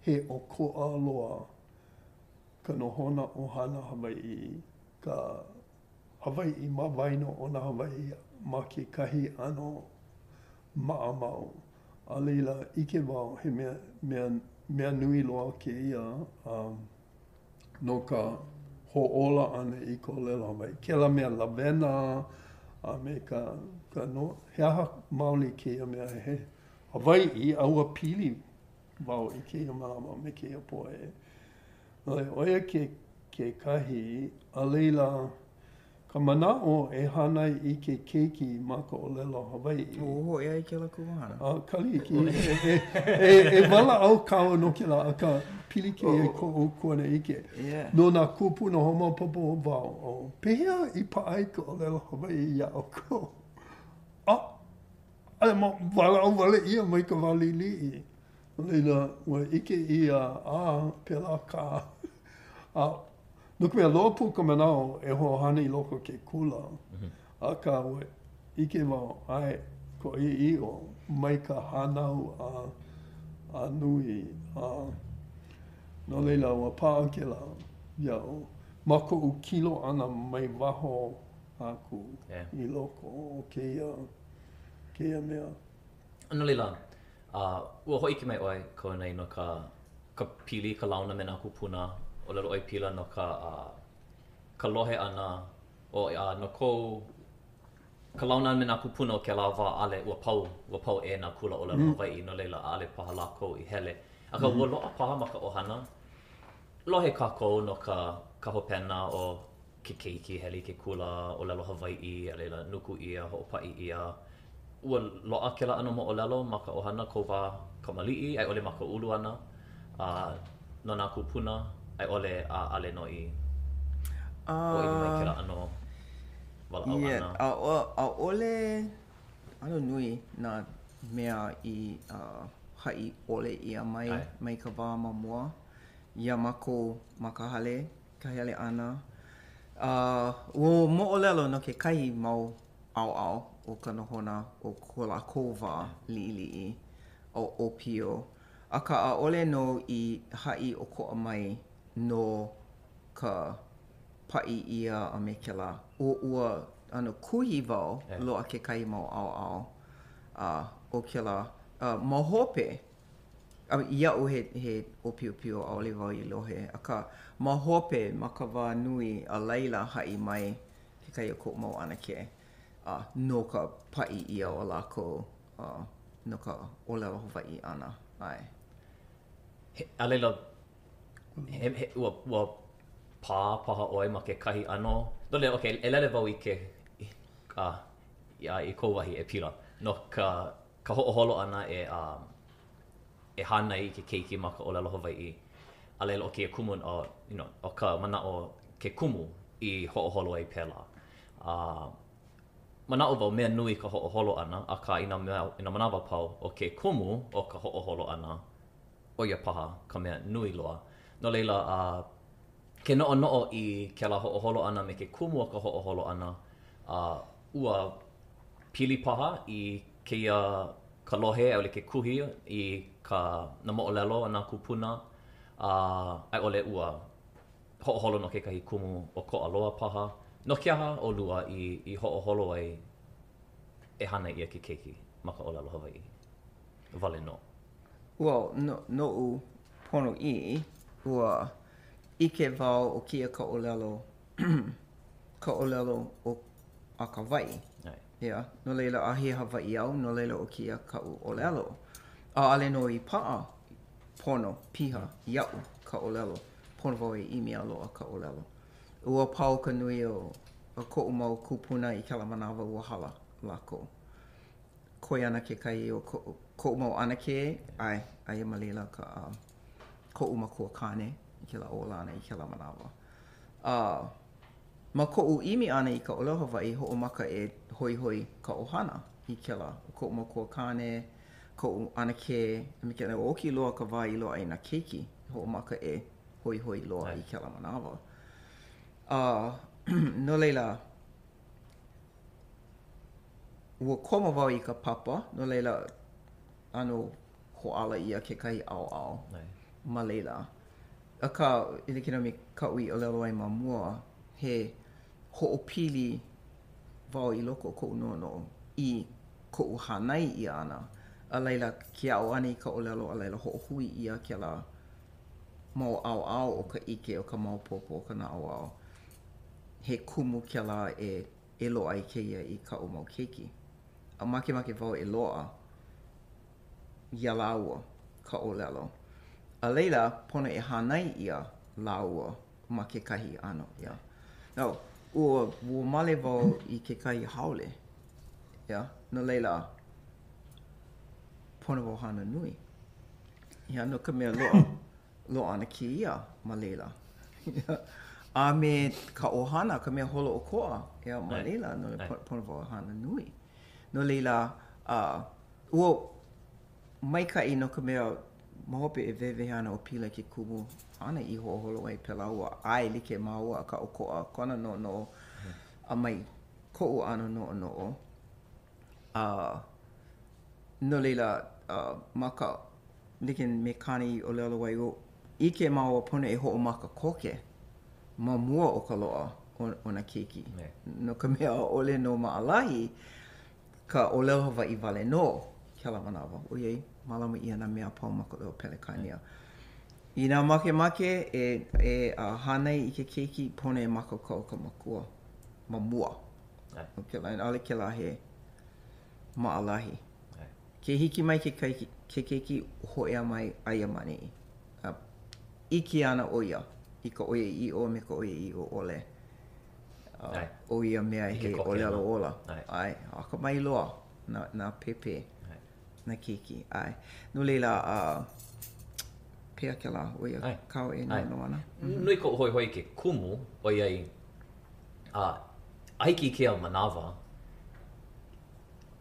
he ʻokoʻa loa ka nohona ʻohana Hawaiʻi, ka Hawaiʻi ma waena o nā Hawaiʻi ma kekahi ʻano maʻamau. A laila, ʻike wau he mea, mea, mea nui loa kēia a no ka hoʻōla ʻana i ka ʻōlelo Hawaiʻi. Kēlā mea lawena a me ka, ka no, he aha maoli kēia mea he Hawaiʻi a ua pili wau i kēia manawa me kēia poʻe. No laila, ʻo ia ke, kekahi, a laila, Ka manaʻo e hānai i ke keiki ma ka ʻōlelo Hawaiʻi. Ua hōʻea i kēlā kumuhana. A Kaliiki, e, e, e walaʻau kāua no kēlā, akā, pili kēia i koʻu kuanaʻike. Yeah. No nā kūpuna hoʻomaopopo wau, oh, pehea i paʻa ai ka ʻōlelo Hawaiʻi iā ʻoukou? A, a ma, walaʻau wale ʻia mai ka wā liʻiliʻi. No laila, ua ʻike ʻia, a, pēlā kā. A, No ka mea, loaʻa pū ka manaʻo e hoʻohana i loko o ke kula, akā ua ʻike wau, ʻae, ka ʻoiaʻiʻo, mai ka hānau a, a nui, a no laila, ua paʻa kēlā iaʻu ma koʻu kilo ʻana mai waho aku i loko o kēia, kēia mea. No laila. A ua hōʻike mai ʻoe, Kauanaʻi, no ka ka pili, ka launa me nā kūpuna, ʻōlelo ʻoe Pila no ka ka lohe ʻana o a no kou ka launa ʻana me nā kūpuna o kēlā wā ʻaʻole ua pau ua pau ʻē nā kula ʻōlelo Hawaiʻi no laila ʻaʻole paha lākou i hele. Akā ua loaʻa paha ma ka ʻohana lohe kākou no ka ka hopena o ke keiki hele i ke kula ʻōlelo Hawaiʻi a laila nuku ʻia, hoʻopaʻi ʻia. Ua loaʻa kēlā ʻano moʻolelo ma ka ʻohana kou wā kamaliʻi a i ʻole ma ka ulu ʻana a no nā kūpuna a i ʻole ʻaʻole nō i ʻōʻili mai kēlā ʻano walaʻau ʻana. ʻAʻole ʻano nui nā mea i haʻi ʻole ʻia mai mai ka wā ma mua iā mākou ma ka hale. ka hele ʻana. A ua moʻolelo no kekahi mau ʻaoʻao o ka nohona o ko lākou wā liʻiliʻi o ʻōpio, akā ʻaʻole nō i haʻi ʻokoʻa mai no ka paʻi ʻia a me kēlā. Ua ʻano kuhi wau loaʻa kekahi mau ʻaoʻao a o kēlā. Ma hope A iaʻu he he ʻōpiopio ʻaʻole wau i lohe, akā ma hope ma ka wā nui a laila haʻi mai kekahi o koʻu mau ʻanakē a no ka paʻi ʻia o lākou a no ka ʻōlelo Hawaiʻi ʻana. ʻAe. He, a laila, he, he, ua, ua pā paha ʻoe ma kekahi ʻano, no laila, okay, e lele wau i ke, i, a, i kou wahi e Pila, no ka ka hoʻoholo ʻana e e hānai i ke keiki ma ka ʻōlelo Hawaiʻi, a laila ʻo kēia kumu, you know, ʻo ka manaʻo ke kumu i hoʻoholo ai pēlā. A manaʻo wau mea nui ka hoʻoholo ʻana, akā i nā mea, i nā manawa pau, ʻo ke kumu o ka hoʻoholo ʻana, ʻo ia paha ka mea nui loa. No laila, a ke noʻonoʻo i kēlā hoʻoholo ʻana me ke kumu o ka hoʻoholo ʻana, a ua pili paha i kēia ka lohe a i ʻole ke kuhi i ka nā moʻolelo a nā kūpuna, a a i ʻole ua hoʻoholo no kekahi kumu ʻokoʻa loa paha. No ke aha ʻolua i i hoʻoholo ai e hānai ʻia ke keiki ma ka ʻōlelo Hawaiʻi wale nō? Well, no, noʻu ponoʻī, ua ʻike wau ʻo kēia ka ʻōlelo, ka ʻōlelo o a ka Hawaiʻi. Yeah. No laila, a he Hawaiʻi au, no laila ʻo kēia kaʻu ʻōlelo. ʻAʻole nō i paʻa pono piha iaʻu ka ʻōlelo. Pono wau e ʻimi a loaʻa ka ʻōlelo. Ua pau ka nui o koʻu mau kūpuna i kēlā manawa ua hala lākou. Koe ana kekahi o koʻu, koʻu mau ʻanakē, ʻae, aia ma laila ka, koʻu makua kāne i kēlā ola ana i kēlā manawa. A ma koʻu ʻimi ʻana i ka ʻōlelo Hawaiʻi, hoʻomaka e hoihoi ka ʻohana i kēlā, koʻu makua kāne, koʻu ʻanakē, a me kēlā, oki loa ka wā i loaʻa ai nā keiki, hoʻomaka e hoihoi loa i kēlā manawa. A no laila, Ua komo wau i ka papa, no laila, ʻano hoʻāla ʻia kekahi ʻaoʻao ma laila. Akā, e like nō me kaʻu i ʻōlelo ai ma mua, he hoʻopili wau i loko o koʻu noʻonoʻo i koʻu hānai ʻia ʻana. A laila, ke aʻo ʻana i ka ʻōlelo, a laila hoʻohui ʻia kēlā mau ʻaoʻao o ka ʻike, o ka maopopo, o ka naʻauao. He kumu kēlā e e loaʻa ai kēia i kaʻu mau keiki. A makemake wau e loaʻa iā lāua ka ʻōlelo. A laila, pono e hānai ʻia lāua ma kekahi ʻano, yeah. Now, ua, ua male wau i kekahi haole, yeah, no laila, pono wau hana nui. Yeah, no ka mea loaʻa. Loaʻa ana kēia ma laila. A me ka ʻohana, ka mea holoʻokoʻa, yeah, ma laila, no laila pono wau hana nui. No laila, uh, ua maikaʻi no ka mea ma hope e wehewehe ana ʻo Pila i ke kumu āna i hoʻoholo ai pēlā ua ʻae like māua akā ʻokoʻa kona noʻonoʻo a mai koʻu ʻano noʻonoʻo. A no laila, uh, ma ka like me kāna i ʻōlelo ai, ʻike māua pono e hoʻomaka koke ma mua o ka loaʻa o, o nā keiki. No ka mea, ʻaʻole nō maʻalahi ka ʻōlelo Hawaiʻi wale nō. kēlā manawa, ʻoiai mālama ʻia nā mea a pau ma ka ʻōlelo Pelekānia. Inā makemake e e hānai i ke keiki, pono e mākaukau ka makua ma mua. ʻO kēlā, ʻaʻole kēlā he maʻalahi. Ke hiki mai ke keiki, ke keiki hōʻea mai aia ma ʻaneʻi. A ʻike ana ʻo ia i ka ʻoiaʻiʻo me ka ʻoiaʻiʻo ʻole o ia mea he ʻōlelo ola. ʻAe, akamai loa nā, nā pēpē, nā keiki. ʻAe. No laila, uh, pehea kēlā, ʻo ia kāu e noʻonoʻo ana? Nui koʻu hoihoi i ke kumu, ʻoiai, a, a hiki i kēia manawa,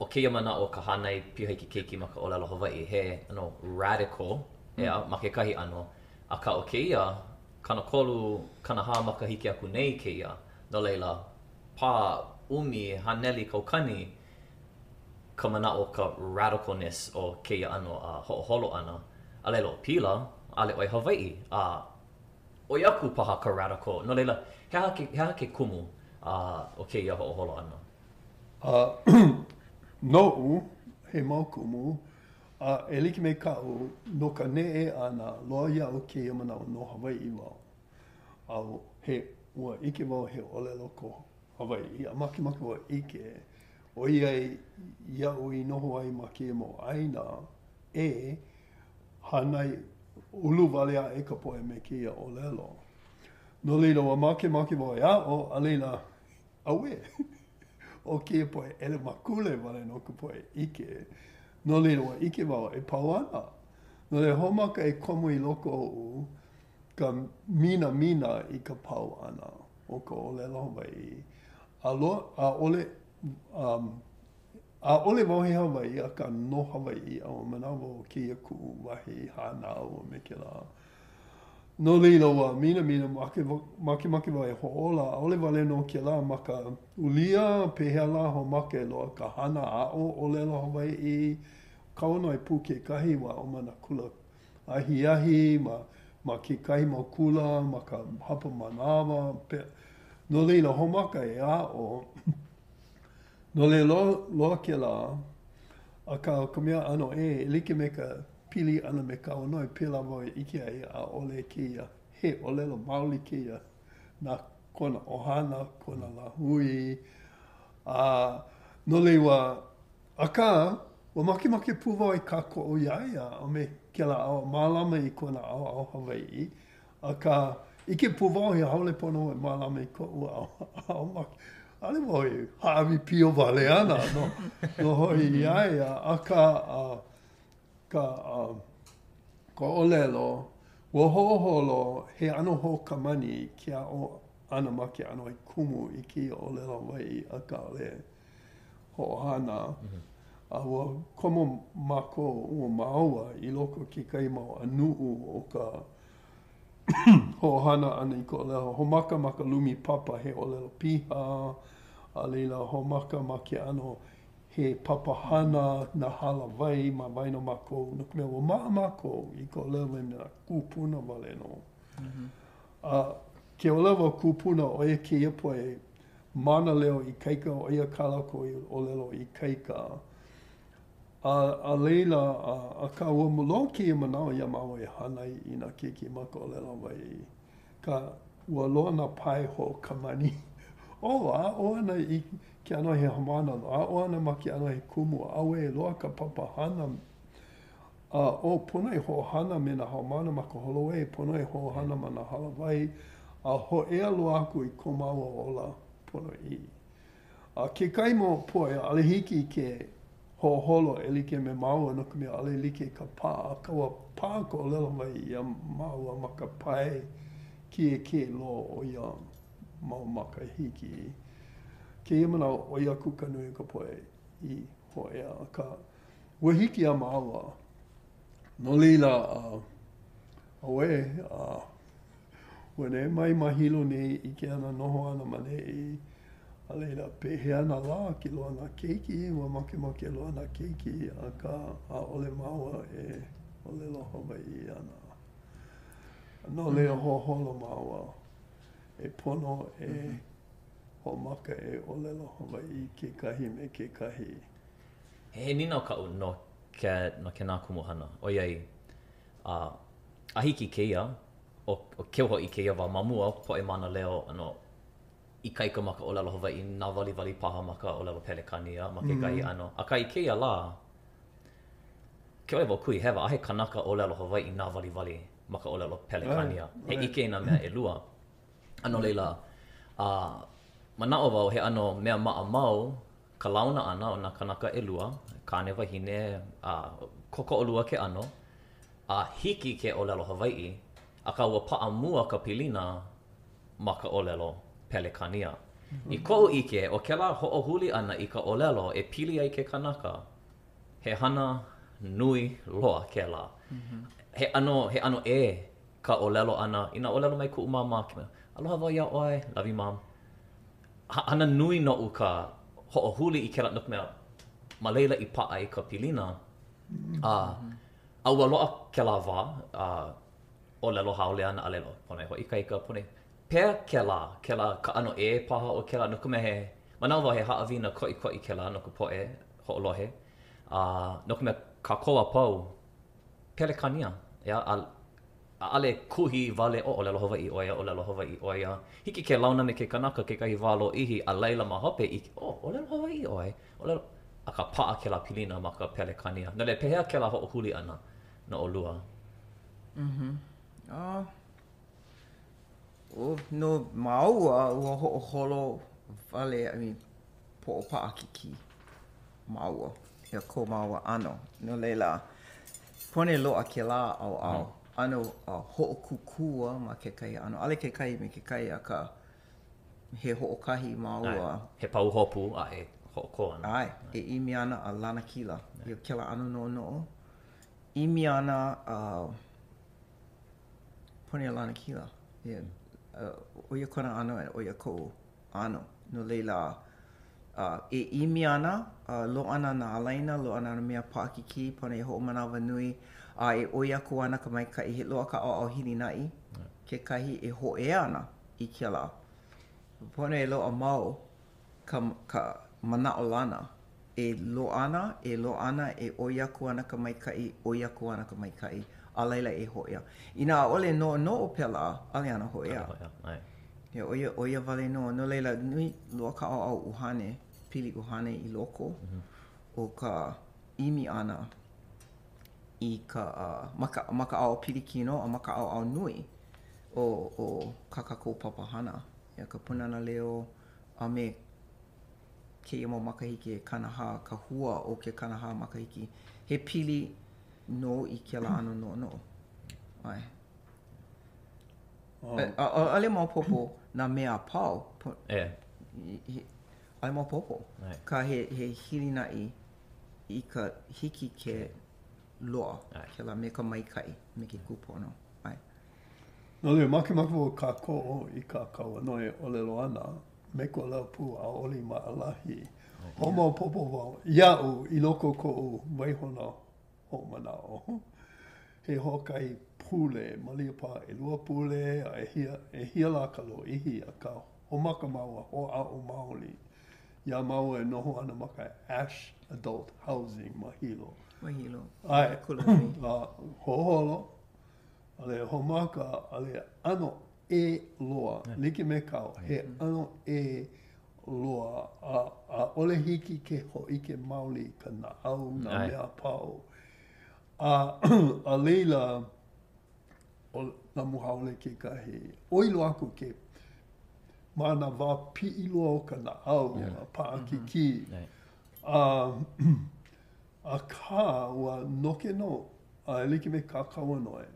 ʻo kēia manaʻo ka hānai piha i ke keiki ma ka ʻōlelo Hawaiʻi, he ʻano radical, ʻeā, ma kekahi ʻano, akā ʻo kēia, 30, 40 makahiki aku nei kēia, no laila, pā ʻumi haneli kaukani ka manaʻo ka radicalness o kēia ʻano a hoʻoholo ʻana. A laila ʻo Pila, ʻaʻole ʻoe Hawaiʻi, a ʻoi aku paha ka radical. No laila, he aha ke, he aha ke kumu a o kēia hoʻoholo ʻana? A noʻu, he mau kumu, a e like me kaʻu, no ka neʻe ʻana, loaʻa iaʻu kēia manaʻo no Hawaiʻi wau. A he, ua ʻike wau he ʻōlelo ko Hawaiʻi, a makemake wau e ʻike, ʻoiai iaʻu i noho ai ma kēia mau ʻāina ʻē, hānai ulu wale aʻe ka poʻe me kēia ʻōlelo. No laila, ua makemake wau e aʻo, a laila, auē! ʻO kēia poʻe ʻelemakule wale nō ka poʻe ʻike. No laila, ua ʻike wau e pau ana. No laila, hoʻomaka e komo i loko oʻu ka minamina i ka pau ʻana o ka ʻōlelo Hawaiʻi. A loa, ʻaʻole, um, ʻaʻole wau he Hawaiʻi, akā no Hawaiʻi, a ua manaʻo wau ʻo kēia kuʻu wahi hānau a me kēlā. No laila, ua minamina, makemake wau e hoʻōla, ʻaʻole wale nō kēlā ma ka ulia, pehea lā hoʻomaka e loaʻa ka hana aʻo ʻōlelo Hawaiʻi, Kauanoe pū kekahi, ua aʻo ma nā kula ahiahi, ma, ma kekahi mau kula, ma ka hapa manawa, pe, no laila, hoʻomaka e aʻo. No laila, loa kēlā, akā, ʻo ka mea ʻano ʻē, e like me ka pili ʻana me Kauanoe, pēlā wau e ʻike ai, ʻaʻole kēia, he ʻōlelo maoli kēia na kona ʻohana, kona lāhui, a no laila, Akā, ua makemake pū wau e kākoʻo iā ia a me kēlā ʻaoʻao, mālama i kona ʻaoʻao Hawaiʻi. Akā, ʻike pū wau he haole pono e mālama i koʻu ʻaoʻao. ʻAʻole wau e hāʻawi pio wale ana nō, nō hoʻi iā ia, akā, ka, ka ʻōlelo, ua hoʻoholo he ʻano hoʻokamani ke aʻo ʻana ma ke ʻano he kumu i kēia ʻōlelo Hawaiʻi, akā ʻaʻole hoʻohana, a ua komo mākou, ua māua i loko o kekahi mau ʻanuʻu o ka hoʻohana ʻana i ka ʻōlelo. Hoʻomaka ma ka lumi papa he ʻōlelo piha, a laila hoʻomaka ma ke ʻano he papahana nā hālāwai ma waena o mākou, no ka mea, ua maʻa mākou i ka ʻōlelo me nā kūpuna wale nō. A ke ʻōlelo wau kūpuna, ʻo ia kēia poʻe mānaleo ikaika, ʻo ia kā lākou ʻōlelo ikaika. A, a laila, a, akā, ua loaʻa kēia manaʻo iā māua e hānai i nā keiki ma ka ʻōlelo Hawaiʻi. Akā, ua loaʻa nā pae hoʻokamani. Oh, aʻo ana i ke ʻano he haumāna, aʻo ana ma ke ʻano he kumu, auē, loaʻa ka papa hana. A, oh, pono e hoʻohana me nā haumāna ma ka holoē, pono e hoʻohana ma nā hālāwai, a hōʻea loa aku i ko māua ola ponoʻī. A kekahi mau poʻe, ʻaʻole hiki ke hoʻoholo e like me māua no ka mea ʻaʻole like ka paʻa, akā ua paʻa ka ʻōlelo Hawaiʻi iā māua ma ka pae kiʻekiʻe loa o ia mau makahiki. Kēia manawa, ʻoi aku ka nui o ka poʻe i hōʻea, akā, Ua hiki iā māua. No laila, auē, ua neʻe mai ma Hilo nei ʻike ana noho ana ma neʻi. A laila, pehea nā lā ke loaʻa nā keiki, ua makemake loaʻa nā keiki, akā ʻaʻole māua e ʻōlelo Hawaiʻi ana. No laila, hoʻoholo māua e pono e hoʻomaka e ʻōlelo Hawaiʻi kekahi me kekahi. He nīnau kaʻu no. ke, no kēnā kumuhana. ʻOiai, a, a hiki i kēia, ʻo, ʻo keu hoʻi kēia wā ma mua, poʻe mānaleo ʻano ikaika ma ka ʻōlelo Hawaiʻi, nāwaliwali paha ma ka ʻōlelo Pelekānia ma kekahi ʻano. Akā i kēia lā, ke ʻole wau kuhi hewa, ʻaʻohe kanaka ʻōlelo Hawaiʻi nāwaliwali ma ka ʻōlelo Pelekānia. He ʻike i nā mea ʻelua. A no laila, a manaʻo wau he ʻano mea maʻamau ka launa ʻana o nā kānaka ʻelua, kāne wahine, a kōkoʻolua ke ʻano, a hiki ke ʻōlelo Hawaiʻi, akā ua paʻa mua ka pilina ma ka ʻōlelo Pelekānia. I koʻu ʻike, ʻo kēlā hoʻohuli ʻana i ka ʻōlelo e pili ai ke kanaka, he hana nui loa kēlā. He ʻano, he ʻano ʻē ka ʻōlelo ʻana, inā ʻōlelo mai kuʻu māmā, aloha wau iā ʻoe, love you mom. Hana nui noʻu ka hoʻohuli i kēlā, no ka mea, ma laila i paʻa ai ka pilina. A, a ua loaʻa kēlā wā, a ʻōlelo haole ana, a laila, pono e hoʻoikaika, pono e, pehea kēlā, kēlā ka ʻano ʻē paha o kēlā, no ka mea he, manaʻo wau he haʻawina koʻikoʻi kēlā no ka poʻe hoʻolohe, a no ka mea, kākou a pau, Pelekānia, ʻeā, a ʻaʻole kuhi wale ʻo ʻōlelo Hawaiʻi ʻoe ia, ʻōlelo Hawaiʻi ʻoe ia. Hiki ke launa me ke kanaka kekahi wā lōʻihi, a laila ma hope ʻike, oh, ʻōlelo Hawaiʻi ʻoe, ʻōlelo, akā paʻa kēlā pilina ma ka Pelekānia. No laila, pehea kēlā hoʻohuli ʻana no ʻolua? Mm-hmm. Uh, oh, no māua, ua hoʻoholo wale, I mean, poʻo paʻakikī māua, ia ko māua ʻano. No laila, pono e loaʻa kēlā ʻaoʻao. ʻAno uh, hoʻokūkū ma kekahi ʻano. ʻAʻole kekahi me kekahi, akā he hoʻokahi māua. ʻAe, he pahuhopu a e hoʻokō ana. ʻAe, e ʻimi ana a lanakila. Ia kēlā ʻano noʻonoʻo. ʻImi ana a uh, pono e lanakila. Yeah. Uh, ʻo ia kona ʻano, ʻo ia koʻu ʻano. No laila, e ʻimi ana, loaʻa ana nā ālaina, loaʻa ana nā mea paʻakikī, pono e hoʻomanawanui, a e ʻoi aku ana ka maikaʻi, he loaʻa ka ʻaoʻao hilinaʻi, kekahi e hōʻea ana i kēlā. Pono e loaʻa mau ka, ka manaʻolana e loaʻa ana, e loaʻa ana, e ʻoi aku ana ka maikaʻi, ʻoi aku ana ka maikaʻi, a laila e hōʻea. Inā ʻaʻole noʻonoʻo pēlā, ʻaʻole ana hōʻea. ʻAʻole hōʻea, ʻae. Yeah, ʻo ia, ʻo ia wale nō. No laila, nui loa ka ʻaoʻao ʻuhane, pili ʻuhane i loko mm -hmm. o ka ʻimi ʻana i ka, uh, ma ka, ma ka ʻaoʻao pilikino a ma ka ʻaoʻao nui o, o kā kākou papahana. Yeah, ka Pūnana Leo a me kēia mau makahiki he 40, ka hua o ke 40 makahiki, he pili nō i kēlā ʻano noʻonoʻo. ʻAe. ʻAʻole maopopo nā mea a pau. ʻAʻole maopopo. Akā he, he hilinaʻi i ka hiki ke loaʻa kēlā me ka maikaʻi, me ke kūpono. ʻAe. No laila, makemake wau e kākoʻo i kā Kauanoe ʻōlelo ʻana me ko lāua pū ʻaʻole i maʻalahi. Hoʻomaopopo wau iaʻu i loko o koʻu waihona hoʻomanaʻo. He hoʻokahi pule, malia paha ʻelua pule, a ʻehia, ʻehia lā ka lōʻihi, akā hoʻomaka māua hoʻāʻo maoli iā māua e noho ana ma ka Ash Adult Housing ma Hilo. Ma Hilo. ʻAe. Kulanui. A hoʻoholo, a laila hoʻomaka, a laila ʻano ʻē loa, like me kāu, he ʻano ʻē loa, a ʻaʻole hiki ke hōʻike maoli i ka naʻau, nā mea a pau. A, a laila, ʻo namu haole kekahi, ʻoi loa aku ke ma nā wā piʻi loa o ka naʻau, a paʻakikī. A, akā, ua noke nō, a e like me kā Kauanoe.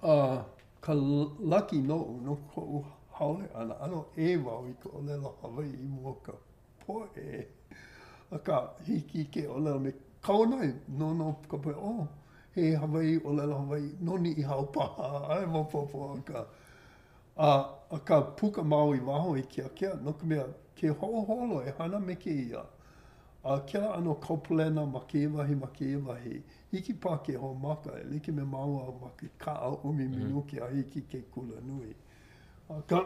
A ka laki noʻu no koʻu haole ʻana, ʻano ʻē wau i ka ʻōlelo Hawaiʻi i mua o ka poʻe. Akā, hiki ke ʻōlelo me Kauanoe, noʻonoʻo ka poʻe, oh, he Hawaiʻi, ʻōlelo Hawaiʻi, no Niʻihau paha, ʻaʻole maopopo, akā, a, akā puka māua i waho i keakea, no ka mea, ke hoʻoholo e hana me kēia, a kēlā ʻano kaupalena ma kēia wahi, ma kēia wahi, hiki paha ke hoʻomaka e like me māua ma ke kaʻa ʻumi minuke a hiki ke kulanui. Akā,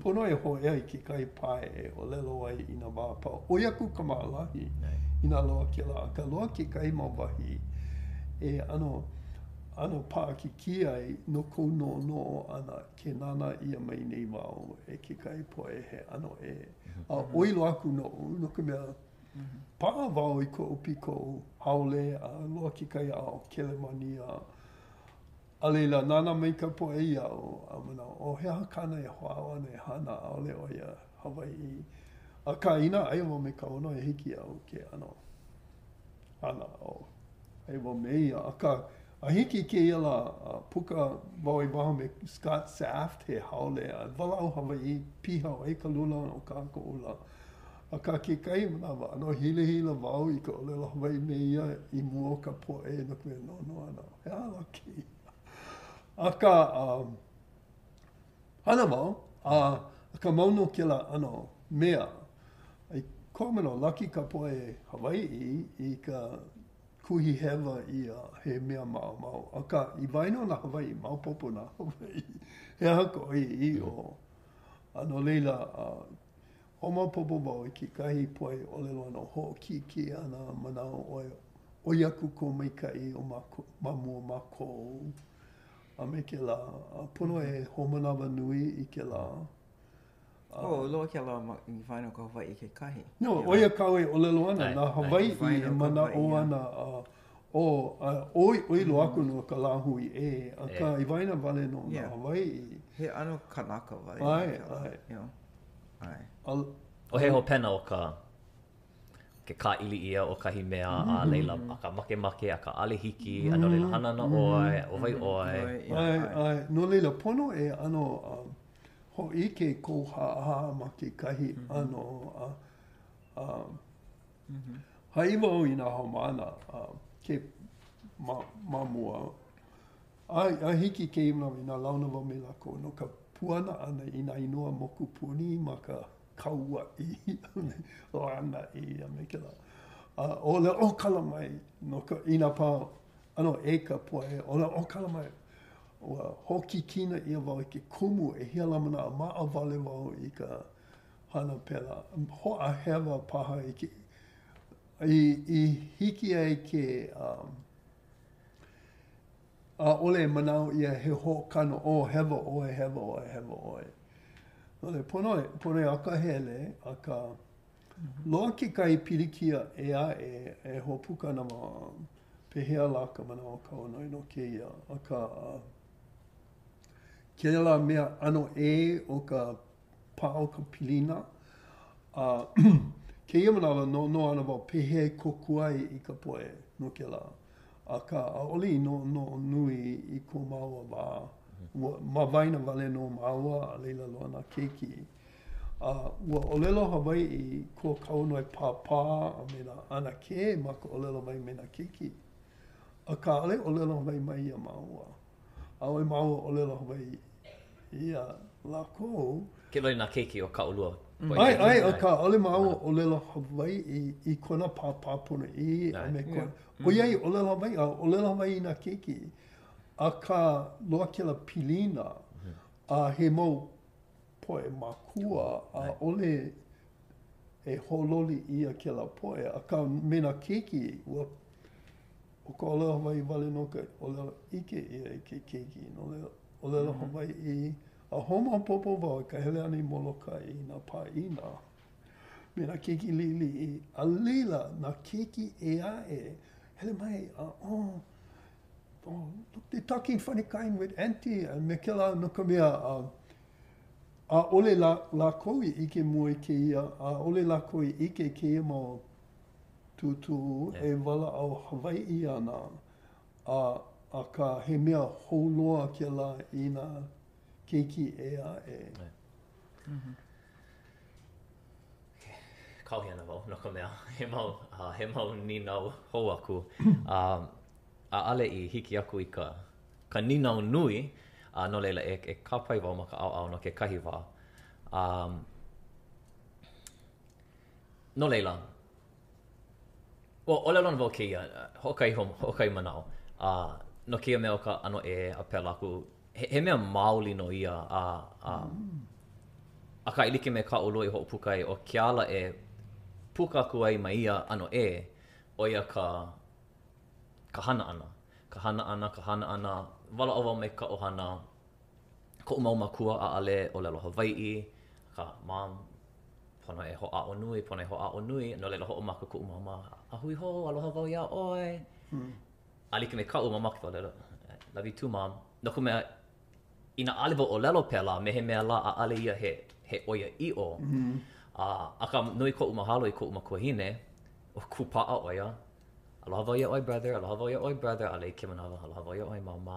pono e hōʻea i kekahi pae e ʻōlelo ai i nā wā a pau. ʻOi aku ka maʻalahi. Inā loa kēlā, akā loa kekahi mau wahi e ʻano ʻano paʻakikī ai no kou noʻonoʻo ʻana ke nānā ʻia mai nei wau e kekahi poʻe he ʻano ʻē. A ʻoi loa aku noʻu, no ka mea, paʻa wau i koʻu pikoʻu haole a loa kekahi ʻaoʻao Kelemānia. A laila, nānā mai ka poʻe iaʻu a manaʻo, oh, he aha kāna e hoʻāʻo ana e hana, ʻaʻole ʻo ia Hawaiʻi. Akā, inā aia wau me Kauanoe, hiki iaʻu ke ʻano hana, oh, aia wau me ia. Akā, a hiki i kēia lā, puka wau i waho me Scott Saft, he haole, a walaʻau Hawaiʻi piha ʻo ia ka luna o ka Haka ʻUla. Akā, kekahi manawa, ʻano hilahila wau i ka ʻōlelo Hawaiʻi me ia i mua o ka poʻe no ka mea noʻonoʻo ana, he aha lā kēia? Akā, um, hana wau, a akā mau nō kēlā ʻano mea. I koʻu manaʻo, laki ka poʻe Hawaiʻi i ka kuhi hewa ʻia he mea maʻamau. Akā, i waena o nā Hawaiʻi, maopopo nā Hawaiʻi he aha ka ʻoiaʻiʻo. A no laila, hoʻomaopopo wau i kekahi poʻe ʻōlelo ana hoʻokīkī ana manaʻo ʻoe ʻoi aku kou maikaʻi o mākou, ma mua o mākou a me kēlā. A pono e hoʻomanawanui i kēlā. Oh, loa kēlā ma, i waena o ka Hawaiʻi kekahi. No, ʻo ia kāu e ʻōlelo ana, nā Hawaiʻi e manaʻo ana, ʻo, a ʻoi, ʻoi loa aku no ka lāhui ʻē, akā i waena wale nō nā Hawaiʻi. He ʻano kanaka wale. ʻAe, ʻae. ʻAe. ʻO he hopena o ka ke kāʻili ʻia o kahi mea, a laila, akā makemake, akā ʻaʻole hiki, a no laila hana ana ʻoe, ʻo wai ʻoe. ʻAe, ʻae. No laila, pono e ʻano hōʻike kou haʻahaʻa ma kekahi ʻano a a haʻi wau i nā haumāna ke ma ma mua a a hiki kēia manawa inā launa wau me lākou no ka puana ʻana i nā inoa mokupuni ma ka Kauaʻi a me Lānaʻi a me kēlā. A ʻōlelo ʻo kala mai no ka inā paha ʻano ʻē ka poʻe ʻōlelo ʻo kala mai. Ua hoʻokikina ʻia wau e ke kumu ʻehia lā manaʻo maʻa wale wau i ka hana pēlā. Hoʻāhewa paha i ke i, i hiki ai ke um, ʻaʻole e manaʻo ʻia he hoʻokano, oh, hewa ʻoe, hewa ʻoe, hewa ʻoe. No laila, pono e, pono e akahele, akā, loa kekahi pilikia ʻē aʻe e hoʻopuka ana ma pehea lā ka manaʻo o Kauanoe no kēia, akā, kēlā mea ʻano ʻē o ka paʻa o ka pilina, a kēia manawa noʻonoʻo ana wau pehea e kōkua ai i ka poʻe no kēlā. Akā, ʻaʻole i noʻonoʻo nui i ko māua wā. Ua, ma waena wale nō māua, a laila loa nā keiki. A ua ʻōlelo Hawaiʻi ko Kauanoe pāpā a me nā ʻanakē ma ka ʻōlelo Hawaiʻi me nā keiki. Akā, ʻaʻole ʻōlelo Hawaiʻi mai iā māua. ʻAʻole māua ʻōlelo Hawaiʻi iā lākou. Ke lohe nā keiki o kā ʻolua. ʻAe, ʻae, akā, ʻaʻole māua ʻōlelo Hawaiʻi i kona pāpā ponoʻī a me kona, ʻoiai ʻōlelo Hawaiʻi, a ʻōlelo Hawaiʻi i nā keiki, akā, loa kēlā pilina, a he mau poʻe mākua, ʻaʻole e hoʻololi ʻia kēlā poʻe, akā, me nā keiki, ua ʻo ka ʻōlelo Hawaiʻi wale nō ka ʻōlelo ʻike ʻia e ke keiki, no laila, ʻōlelo Hawaiʻi, a hoʻomaopopo wau i ka hele ʻana i Molokaʻi i nā pāʻina me nā keiki liʻiliʻi, a laila, nā keiki ʻē aʻe, hele mai a oh, oh, look, they're talking funny kind with auntie, a me kēlā no ka mea, uh, ʻaʻole lā, lākou i ʻike mua i kēia, ʻaʻole lākou i ʻike i kēia mau tūtū e walaʻau Hawaiʻi ana, a, akā, he mea hou loa kēlā i nā keiki ʻē aʻe. Kāohi ana wau, no ka mea, he mau, uh, he mau nīnau hou aku. Uh, ʻaʻole i hiki aku i ka, ka nīnau nui, a uh, no laila, e, e kāpae wau ma ka ʻaoʻao no kekahi wā. Um, No laila, ua ʻōlelo ana wau kēia, hoʻokahi, hoʻokahi manaʻo, a no kēia mea o ka ʻano ʻē a pēlā aku, he, he mea maoli nō ia, a, a, akā e like me kā ʻolua i hoʻopuka ai, ʻo ke ala e. puka aku ai ma ia ʻano ʻē, ʻo ia ka ka hana ʻana. Ka hana ʻana, ka hana ʻana, walaʻau wau mai ka ʻohana, koʻu mau mākua ʻaʻale ʻōlelo Hawaiʻi, akā, Mom, pono e hoʻāʻo nui, pono e hoʻāʻo nui, no laila hoʻomaka kuʻu māmā, a hui hou, aloha wau iā ʻoe. A like me kaʻu mamake ʻōlelo, love you too, mom. No ka mea, inā ʻaʻole wau ʻōlelo pēlā, me he mea lā ʻaʻale ia he, he ʻoiaʻiʻo. A, akā nui koʻu mahalo i koʻu makuahine, ua kūpaʻa ʻo ia, Aloha wau iā ʻoe, brother, aloha wau iā ʻoe, brother, a i kēia manawa, aloha wau iā ʻoe, māmā,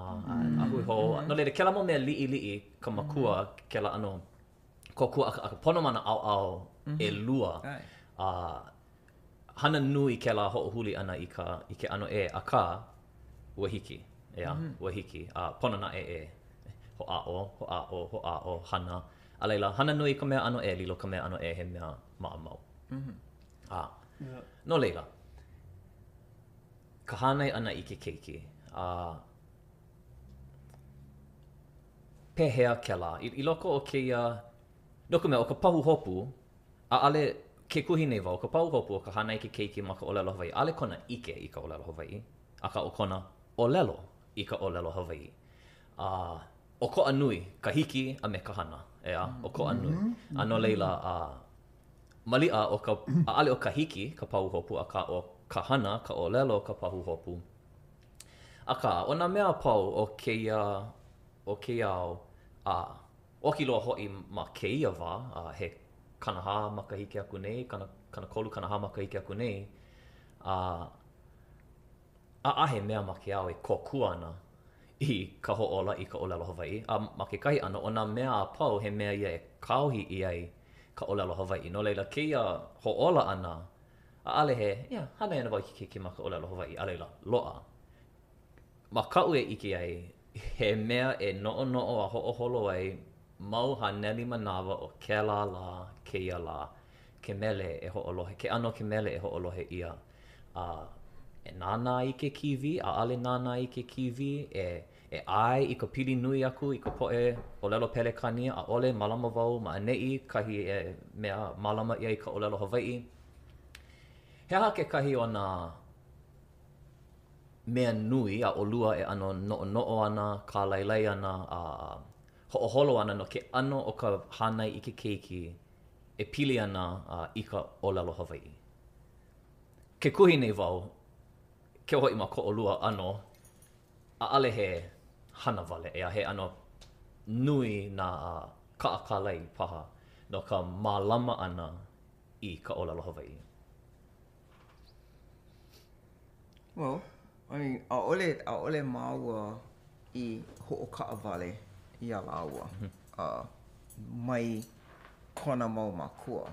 a hui hou. No laila, kēlā mau mea liʻiliʻi ka makua, kēlā ʻano kōkua, akā pono ma nā ʻaoʻao ʻelua. A hana nui kēlā hoʻohuli ʻana i ka, i ke ʻano ʻē, akā, ua hiki, ʻeā, ua hiki. A pono naʻe e hoʻāʻo, hoʻāʻo, hoʻāʻo, hana. A laila, hana nui ka mea ʻano ʻē, lilo ka mea ʻano ʻē he mea maʻamau. A, no laila, ka hānai ʻana i ke keiki, a pehea kēlā? I, i loko o kēia, no ka mea, ʻo ka pahuhopu, ʻaʻale, ke kuhi nei wau, ka pahuhopu o ka hānai i ke keiki ma ka ʻōlelo Hawaiʻi, ʻaʻale kona ʻike i ka ʻōlelo Hawaiʻi, akā ʻo kona ʻōlelo i ka ʻōlelo Hawaiʻi. A ʻokoʻa nui ka hiki a me ka hana, ʻeā, ʻokoʻa nui. A no laila, a maliʻa ʻo ka, ʻaʻale ʻo ka hiki ka pahuhopu, akā ʻo ka hana, ka ʻōlelo ka pahuhopu. Akā, ʻo nā mea a pau o kēia, o kēia au, a oki loa hoʻi ma kēia wā, a he 40 makahiki aku nei, 33, 40 makahiki aku nei, a ʻaʻahe mea ma ke ao e kōkua ana i ka hoʻōla i ka ʻōlelo Hawaiʻi, a ma kekahi ʻano, ʻo nā mea a pau, he mea ia e kāohi ʻia ai ka ʻōlelo Hawaiʻi. No laila, kēia hoʻōla ʻana, ʻaʻale he, yeah, hānai ana wau i ke keiki ma ka ʻōlelo Hawaiʻi, a laila, loaʻa. Ma kaʻu e ʻike ai, he mea e noʻonoʻo a hoʻoholo ai mau haneli manawa o kēlā lā kēia lā, ke mele e hoʻolohe, ke ʻano ke mele e hoʻolohe ʻia. A e nānā i ke kīwī, ʻaʻale nānā i ke kīwī, e e ʻae i ka pili nui aku i ka poʻe ʻōlelo Pelekānia, ʻaʻole, mālama wau ma ʻaneʻi, kahi e mea mālama ʻia i ka ʻōlelo Hawaiʻi. He aha kekahi o nā mea nui a ʻolua e ʻano noʻonoʻo ana, kālailai ana, a hoʻoholo ana no ke ʻano o ka hānai i ke keiki e pili ana i ka ʻōlelo Hawaiʻi? Ke kuhi nei wau, keu hoʻi ma ko ʻolua ʻano, ʻaʻale he hana wale, ʻeā, he ʻano nui nā kaʻakālai paha no ka mālama ʻana i ka ʻōlelo Hawaiʻi. Well, I mean, ʻaʻole, ʻaʻole māua i hoʻokaʻawale iā lāua uh, mai kona mau mākua.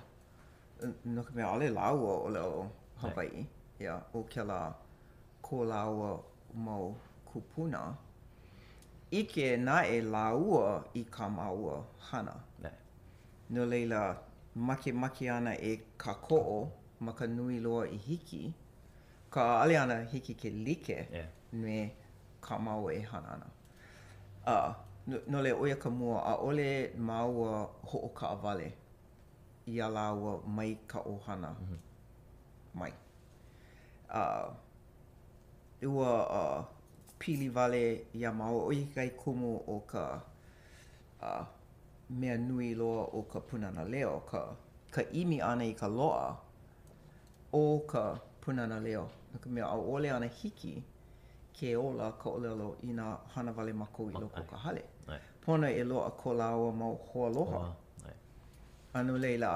No ka mea, ʻaʻole lāua ʻōlelo Hawaiʻi, yeah, ʻo kēlā ko lāua mau kūpuna. ʻIke naʻe lāua i kā māua hana. No laila, makemake ana e kākoʻo ma ka nui loa i hiki, akā ʻaʻole ana hiki ke like me kā māua e hana ana. A, no laila, ʻo ia ka mua, ʻaʻole māua hoʻokaʻawale iā lāua mai ka ʻohana mai. A ua pili wale iā māua, ʻo ia kekahi kumu o ka mea nui loa o ka Pūnana Leo, ka ka ʻimi ʻana i ka loaʻa o ka Pūnana Leo, no ka mea, ʻaʻole ana hiki ke ola ka ʻōlelo inā hana wale mākou i loko o ka hale. Pono e loaʻa ko lāua mau hoaloha. A no laila,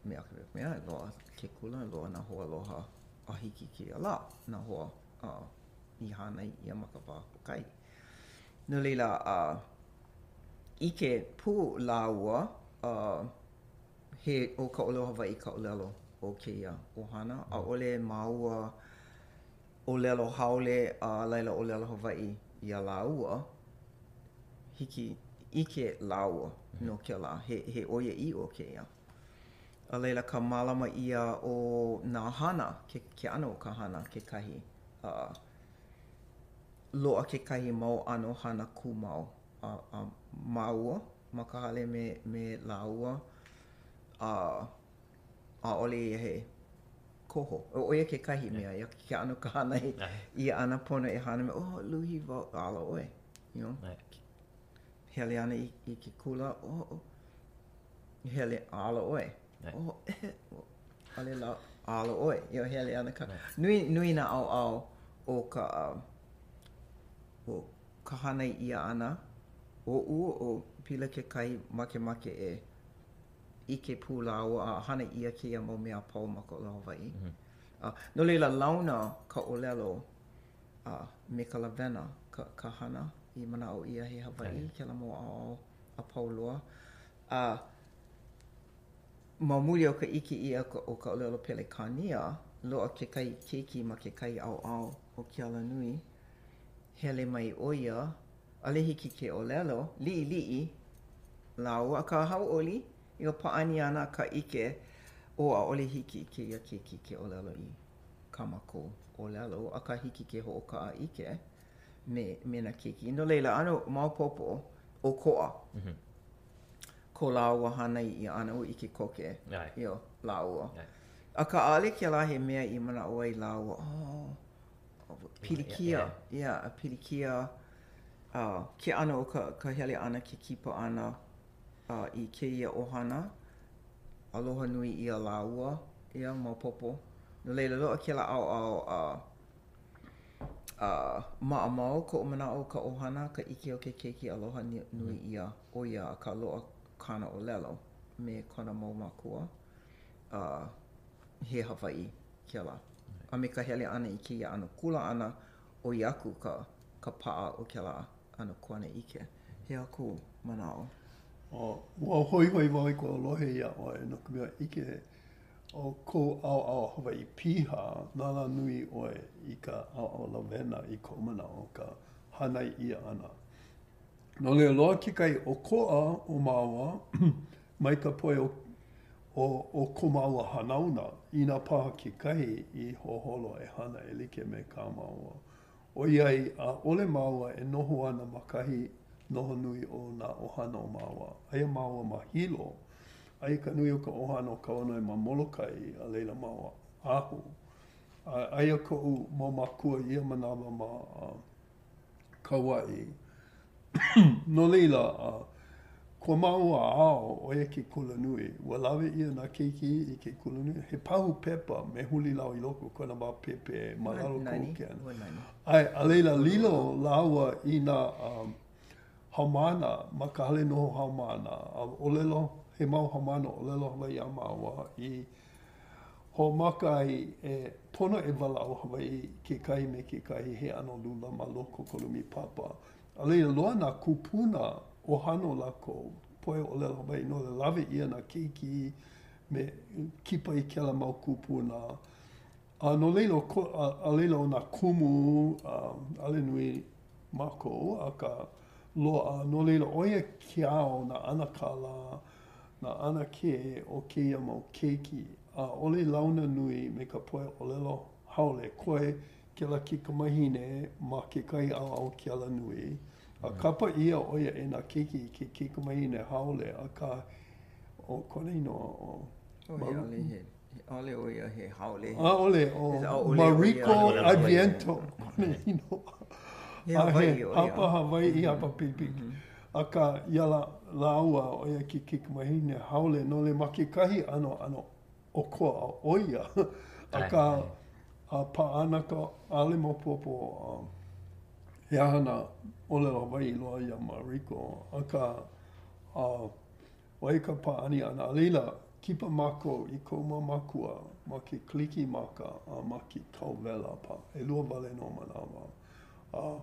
mea mea, loaʻa ke kula, loaʻa nā hoaloha a hiki i kēia lā, nā hoa i hānai ʻia ma ka wā hoʻokahi. No laila, ʻike pū lāua, he ʻo ka ʻōlelo Hawaiʻi ka ʻōlelo o kēia ʻohana, ʻaʻole māua ʻōlelo haole a laila ʻōlelo Hawaiʻi iā lāua, hiki, ʻike lāua no kēlā, he, he ʻoiaʻiʻo kēia. A laila ka mālama ʻia o nā hana, ke, ke ʻano o ka hana kekahi, a loaʻa kekahi mau ʻano hana kūmau a, a māua ma ka hale me, me lāua. A. ʻaʻole ia he koho. ʻO ia kekahi mea, ia ke ʻano ka hānai ʻia ʻana pono e hana me, oh, luhi wau, ala ʻoe, you know. Hele ana i, i ke kula, oh, oh, hele, ala ʻoe. Oh, ʻaʻole la, ala ʻoe. You know, hele ana ka, nui, nui nā ʻaoʻao o ka, o ka hānai ʻia ʻana oʻu, ʻo Pila kekahi makemake e ʻike pū lāua a hana ʻia kēia mau mea a pau ma ka ʻōlelo Hawaiʻi. A, no laila, launa ka ʻōlelo a me ka lawena, ka, ka hana i manaʻo ʻia he Hawaiʻi, kēlā mau ʻaoʻao a pau loa. A ma muli o ka ʻike ʻia o ka ʻōlelo Pelekānia, loaʻa kekahi keiki ma kekahi ʻaoʻao o ke alanui, hele mai ʻo ia, ʻaʻole hiki ke ʻōlelo, liʻiliʻi lāua, akā hauʻoli i ka pāʻani ana ka ʻike, ʻo ʻaʻole hiki i kēia keiki ke ʻōlelo i kā mākou ʻōlelo, akā hiki ke hoʻokaʻaʻike me, me nā keiki. No laila, ʻano maopopo, ʻokoʻa ko lāua hānai ʻia ʻana, ua ʻike koke ʻia lāua. Akā ʻaʻole kēlā he mea i manaʻo ai lāua, oh, pilikia, yeah, pilikia ke ʻano o ka, ka hele ʻana, ke kipa ʻana i kēia ʻohana, aloha nui ʻia lāua, yeah, maopopo. No laila, loaʻa kēlā ʻaoʻao a a maʻamau koʻu manaʻo ka ʻohana, ka ʻike o ke keiki aloha nui ʻia ʻo ia akā loaʻa kāna ʻōlelo me kona mau mākua. A he Hawaiʻi kēlā. A me ka hele ʻana i kēia ʻano kula ʻana, ʻoi aku ka ka paʻa o kēlā ʻano kuanaʻike. He aha kou manaʻo? Ua hoihoi wau i ka lohe iā ʻoe no ka mea ʻike ʻo kou ʻaoʻao Hawaiʻi piha, nānā nui ʻoe i ka ʻaoʻao lawena i koʻu manaʻo ka hānai ʻia ʻana. No laila, loaʻa kekahi ʻokoʻa o māua mai ka poʻe o, o, o ko māua hanauna, inā paha kekahi i hoholo e hana e like me kā māua. ʻOiai, ʻaʻole māua e noho ana ma kahi noho nui o nā ʻohana o māua. Aia māua ma Hilo. Aia ka nui o ka ʻohana o Kauanoe ma Molokai, a laila ma Oʻahu. A aia koʻu mau mākua i ia manawa ma Kauaʻi. No laila, ko māua ao, ʻo ia ke kulanui. Ua lawe ʻia nā keiki i ke kulanui. He pahu pepa me Hulilau i loko o kona wā pēpē ma lalo koke ke ana. ʻAe, a laila lilo lāua i nā um, haumāna ma ka hale noho haumāna. A ʻōlelo, he mau haumāna ʻōlelo Hawaiʻi a māua i Hoʻomaka ai e pono e walaʻau Hawaiʻi kekahi me kekahi he ʻano lula ma loko o ka lumi papa. A laila, loaʻa nā kūpuna ʻohana o lākou, poʻe ʻōlelo Hawaiʻi, no laila lawe ʻia nā keiki me kipa i kēlā mau kūpuna. A no laila, a laila ʻo nā kumu, ʻaʻole nui mākou, akā loaʻa, no laila, ʻo ia ke ao, nā ʻanakala, nā ʻanakē o kēia mau keiki, ʻaʻole launa nui me ka poʻe ʻōlelo haole, koe kēlā kaikamahine ma kekahi ʻaoʻao o ke alanui, a kapa ʻia ʻo ia e nā keiki i ke kaikamahine haole, akā, ʻo kona inoa ʻo. ʻAʻole he, ʻaʻole ʻo ia he haole. ʻAʻole, ʻo Mariko Adviento kona inoa. He Hawaiʻi ʻo ia. Hapa Hawaiʻi, hapa Pilipili. Akā, iā lāua, ʻo ia ke kaikamahine haole, no laila ma kekahi ʻano ʻano ʻokoʻa ʻo ia. Akā, a paʻa ana ka, ʻaʻole maopopo he aha nā ʻōlelo Hawaiʻi loaʻa iā Mariko. Akā, a ʻo ia ka pāʻani ʻana. A laila, kipa mākou i koʻu mau mākua ma ke Kalikimaka a ma ke kauwela paha, ʻelua wale nō manawa. A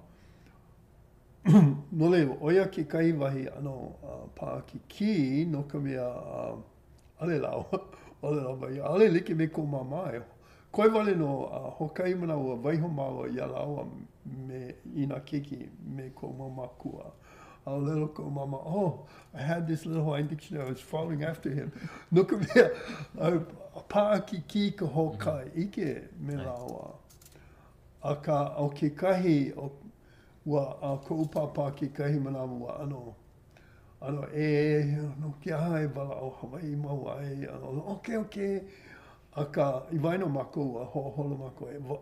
no laila, ʻo ia kekahi wahi ʻano paʻakikī no ka mea, ʻaʻole lāua ʻōlelo Hawaiʻi, ʻaʻole like me koʻu māmā e Koe wale nō a hoʻokahi manawa ua waiho māua iā lāua me i nā keiki me koʻu mau mākua. A ʻōlelo koʻu māmā, Oh, I had this little Hawaiian dictionary, I was following after him. No ka mea, paʻakikī ka hoʻokaʻaʻike me lāua. Akā, ʻo kekahi, ua, a koʻu pāpā kekahi manawa ua ʻano, ʻano ʻē, no ke aha e walaʻau Hawaiʻi mau ai, ʻano, okay, okay. Akā, i waena o mākou a hoʻoholo mākou e,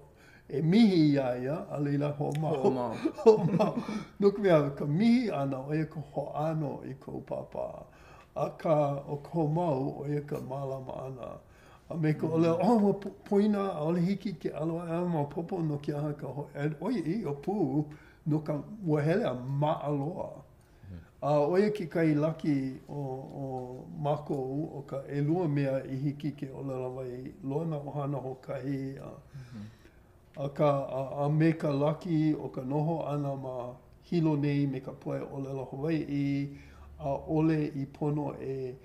e mihi iā ia, a laila hoʻomau. Hoʻomau. Hoʻomau. No ka mea, ka mihi ʻana, ʻo ia ka hoʻāno i kou pāpā. Akā, ʻo ka hoʻomau, ʻo ia ka mālama ʻana. A me ka ʻōlelo, oh, ua poina, ʻaʻole hiki ke ʻalo aʻe, a maopopo no ke aha ka ho-, ʻoiaʻiʻo pū, no ka, ua hele a maʻa loa. A ʻo ia kekahi laki o, o mākou, ʻo ka ʻelua mea i hiki ke ʻōlelo Hawaiʻi, loa nā ʻohana hoʻokahi, a, akā, a, a me ka laki o ka noho ʻana ma Hilo nei me ka poʻe ʻōlelo Hawaiʻi, ʻaʻole i pono e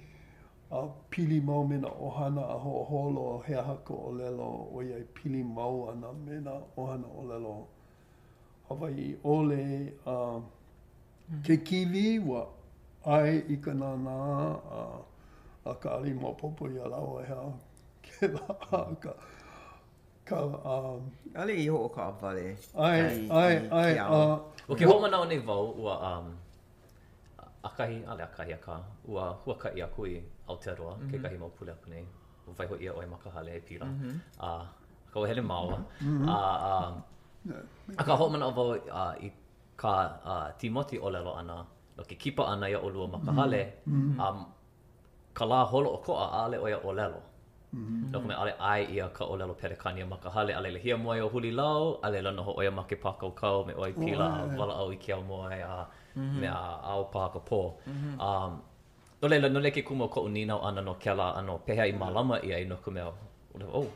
a pili mau me nā ʻohana a hoʻoholo he aha ka ʻōlelo ʻoiai pili mau ana me nā ʻohana ʻōlelo Hawaiʻi ʻole a ke kīwī ua ʻae i ka nānā a akā ʻaʻole i maopopo iā lāua he aha kēlā ka ka a ʻAʻole i hoʻokaʻawale ʻae ʻae ʻae a ʻO ke hoʻomanaʻo nei wau ua um ʻakahi, ʻaʻole ʻakahi akā ua huakaʻi aku i Aotearoa kekahi mau pule aku nei. Ua waiho ʻia ʻoe ma ka hale e pila. A akā ua hele māua. A a akā hoʻomanaʻo wau i kā Timoti ʻōlelo ʻana no ke kipa ʻana iā ʻolua ma ka hale, a ka lā holoʻokoʻa ʻaʻole ʻo ia ʻōlelo. No ka mea, ʻaʻole ʻae ʻia ka ʻōlelo Pelekānia ma ka hale, a laila hiamoe ʻo Hulilau, a laila noho ʻo ia ma ke pākaukau me ʻoe pila, a walaʻau i ke aumoe, a mea a ao paha ka pō. No laila, no laila ke kumu o koʻu nīnau ʻana no kēlā ʻano pehea i mālama ʻia ai no ka mea, oh,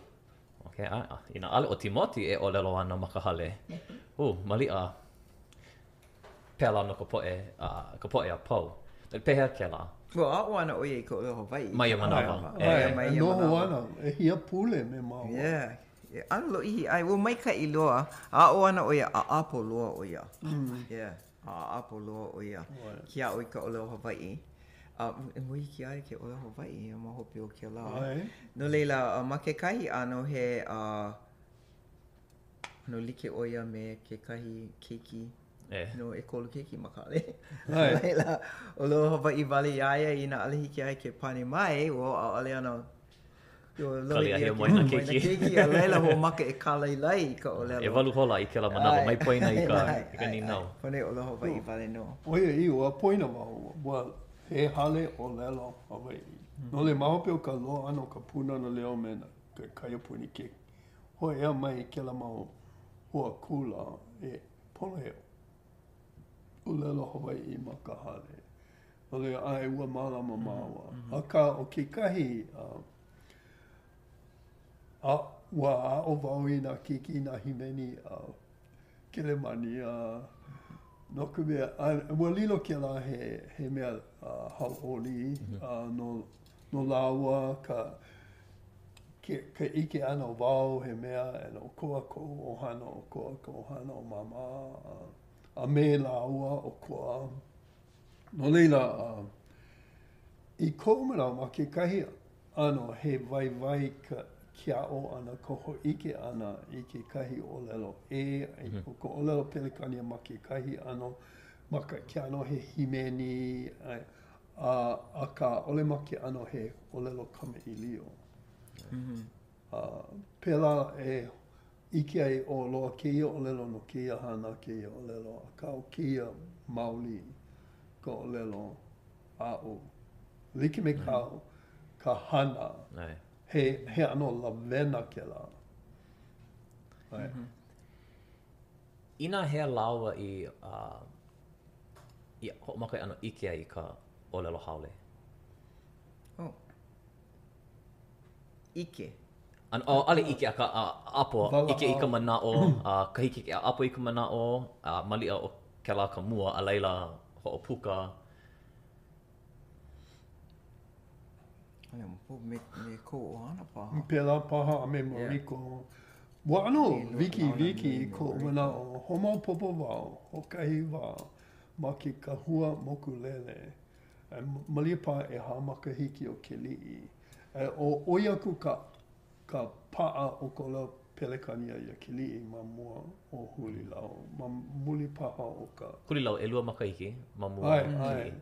okay, a, inā ʻaʻole ʻo Timoti e ʻōlelo ana ma ka hale, uh, maliʻa pēlā no ka poʻe, uh, ka poʻe a pau. Pehea kēlā? Ua aʻo ana ʻo ia i ka ʻōlelo Hawaiʻi. Ma ia manawa. ʻAe, ma ia manawa. Noho ana, ʻehia pule me māua. Yeah. ʻAno lōʻihi, ʻae, ua maikaʻi loa. Aʻo ana ʻo ia, ʻaʻapo loa ʻo ia. Yeah. ʻAʻapo loa ʻo ia ke aʻo i ka ʻōlelo Hawaiʻi. A ua hiki iā ia ke ʻōlelo Hawaiʻi ma hope o kēlā. No laila, ma kekahi ʻano he ʻano like ʻo ia me kekahi keiki no ʻekolu keiki ma ka hale. No laila, ʻōlelo Hawaiʻi wale iā ia inā ʻaʻole hiki iā ia ke pane mai, ua ʻaʻole ana Kali a hiamoe nā keiki. A laila hoʻomaka e kālailai i ka ʻōlelo. ʻEwalu hola i kēlā manawa, mai poina i ka i ka nīnau. Pono e ʻōlelo Hawaiʻi wale nō. ʻOiaʻiʻo, ua poina wau, ua he hale ʻōlelo Hawaiʻi. No laila, ma hope o ka loaʻa ʻana o ka Pūnana Leo me ke kaiapuni ke hōʻea mai kēlā mau hoa kula e pono e ʻōlelo Hawaiʻi ma ka hale. No laila, ʻae, ua mālama māua. Akā, ʻo kekahi, a, ua aʻo wau i nā keiki i nā hīmeni a Kelemānia, no ka mea, a ua lilo kēlā he, he mea hauʻoli no, no lāua ka, ke, ka ʻike ʻana ʻo wau he mea and ʻokoʻa koʻu ʻohana, ʻokoʻa ka ʻohana o Māmā, a, a me lāua ʻokoʻa. No laila, i koʻu manaʻo ma kekahi ʻano he waiwai ka ke aʻo ʻana, ka hōʻike ʻana i kekahi ʻōlelo ʻē, ʻo ka ʻōlelo Pelekānia ma kekahi ʻano, ma ke ʻano he hīmeni, a, akā ʻaʻole ma ke ʻano he ʻōlelo kamaʻilio. A pēlā e ʻike ai ʻo loa kēia ʻōlelo no kēia hana, kēia ʻōlelo, akā ʻo kēia maoli ka ʻōlelo aʻu. Like me ka, ka hana, he, he ʻano lawena kēlā. ʻAe. Inā hea lāua i, uh, i hoʻomaka e ʻano ʻike ai i ka ʻōlelo haole? Oh. ʻike. ʻAno, oh, ʻaʻole ʻike, akā, ʻaʻapo, ʻike i ka manaʻo, a ka hiki ke ʻaʻapo i ka manaʻo, a maliʻa ʻo kēlā ka mua, a laila hoʻopuka. Me, me kou ʻohana paha. Pēlā paha a me Mariko. Ua ʻano wikiwiki koʻu manaʻo, hoʻomaopopo wau, hoʻokahi wā ma ke kahua mokulele. Malia paha ʻehā makahiki o Keliʻi. ʻO ʻoi aku ka ka paʻa o ka ʻōlelo Pelekānia iā Keliʻi ma mua o Hulilau, ma muli paha o ka. Hulilau, ʻelua makahiki ma mua o Keliʻi. ʻAe, ʻae.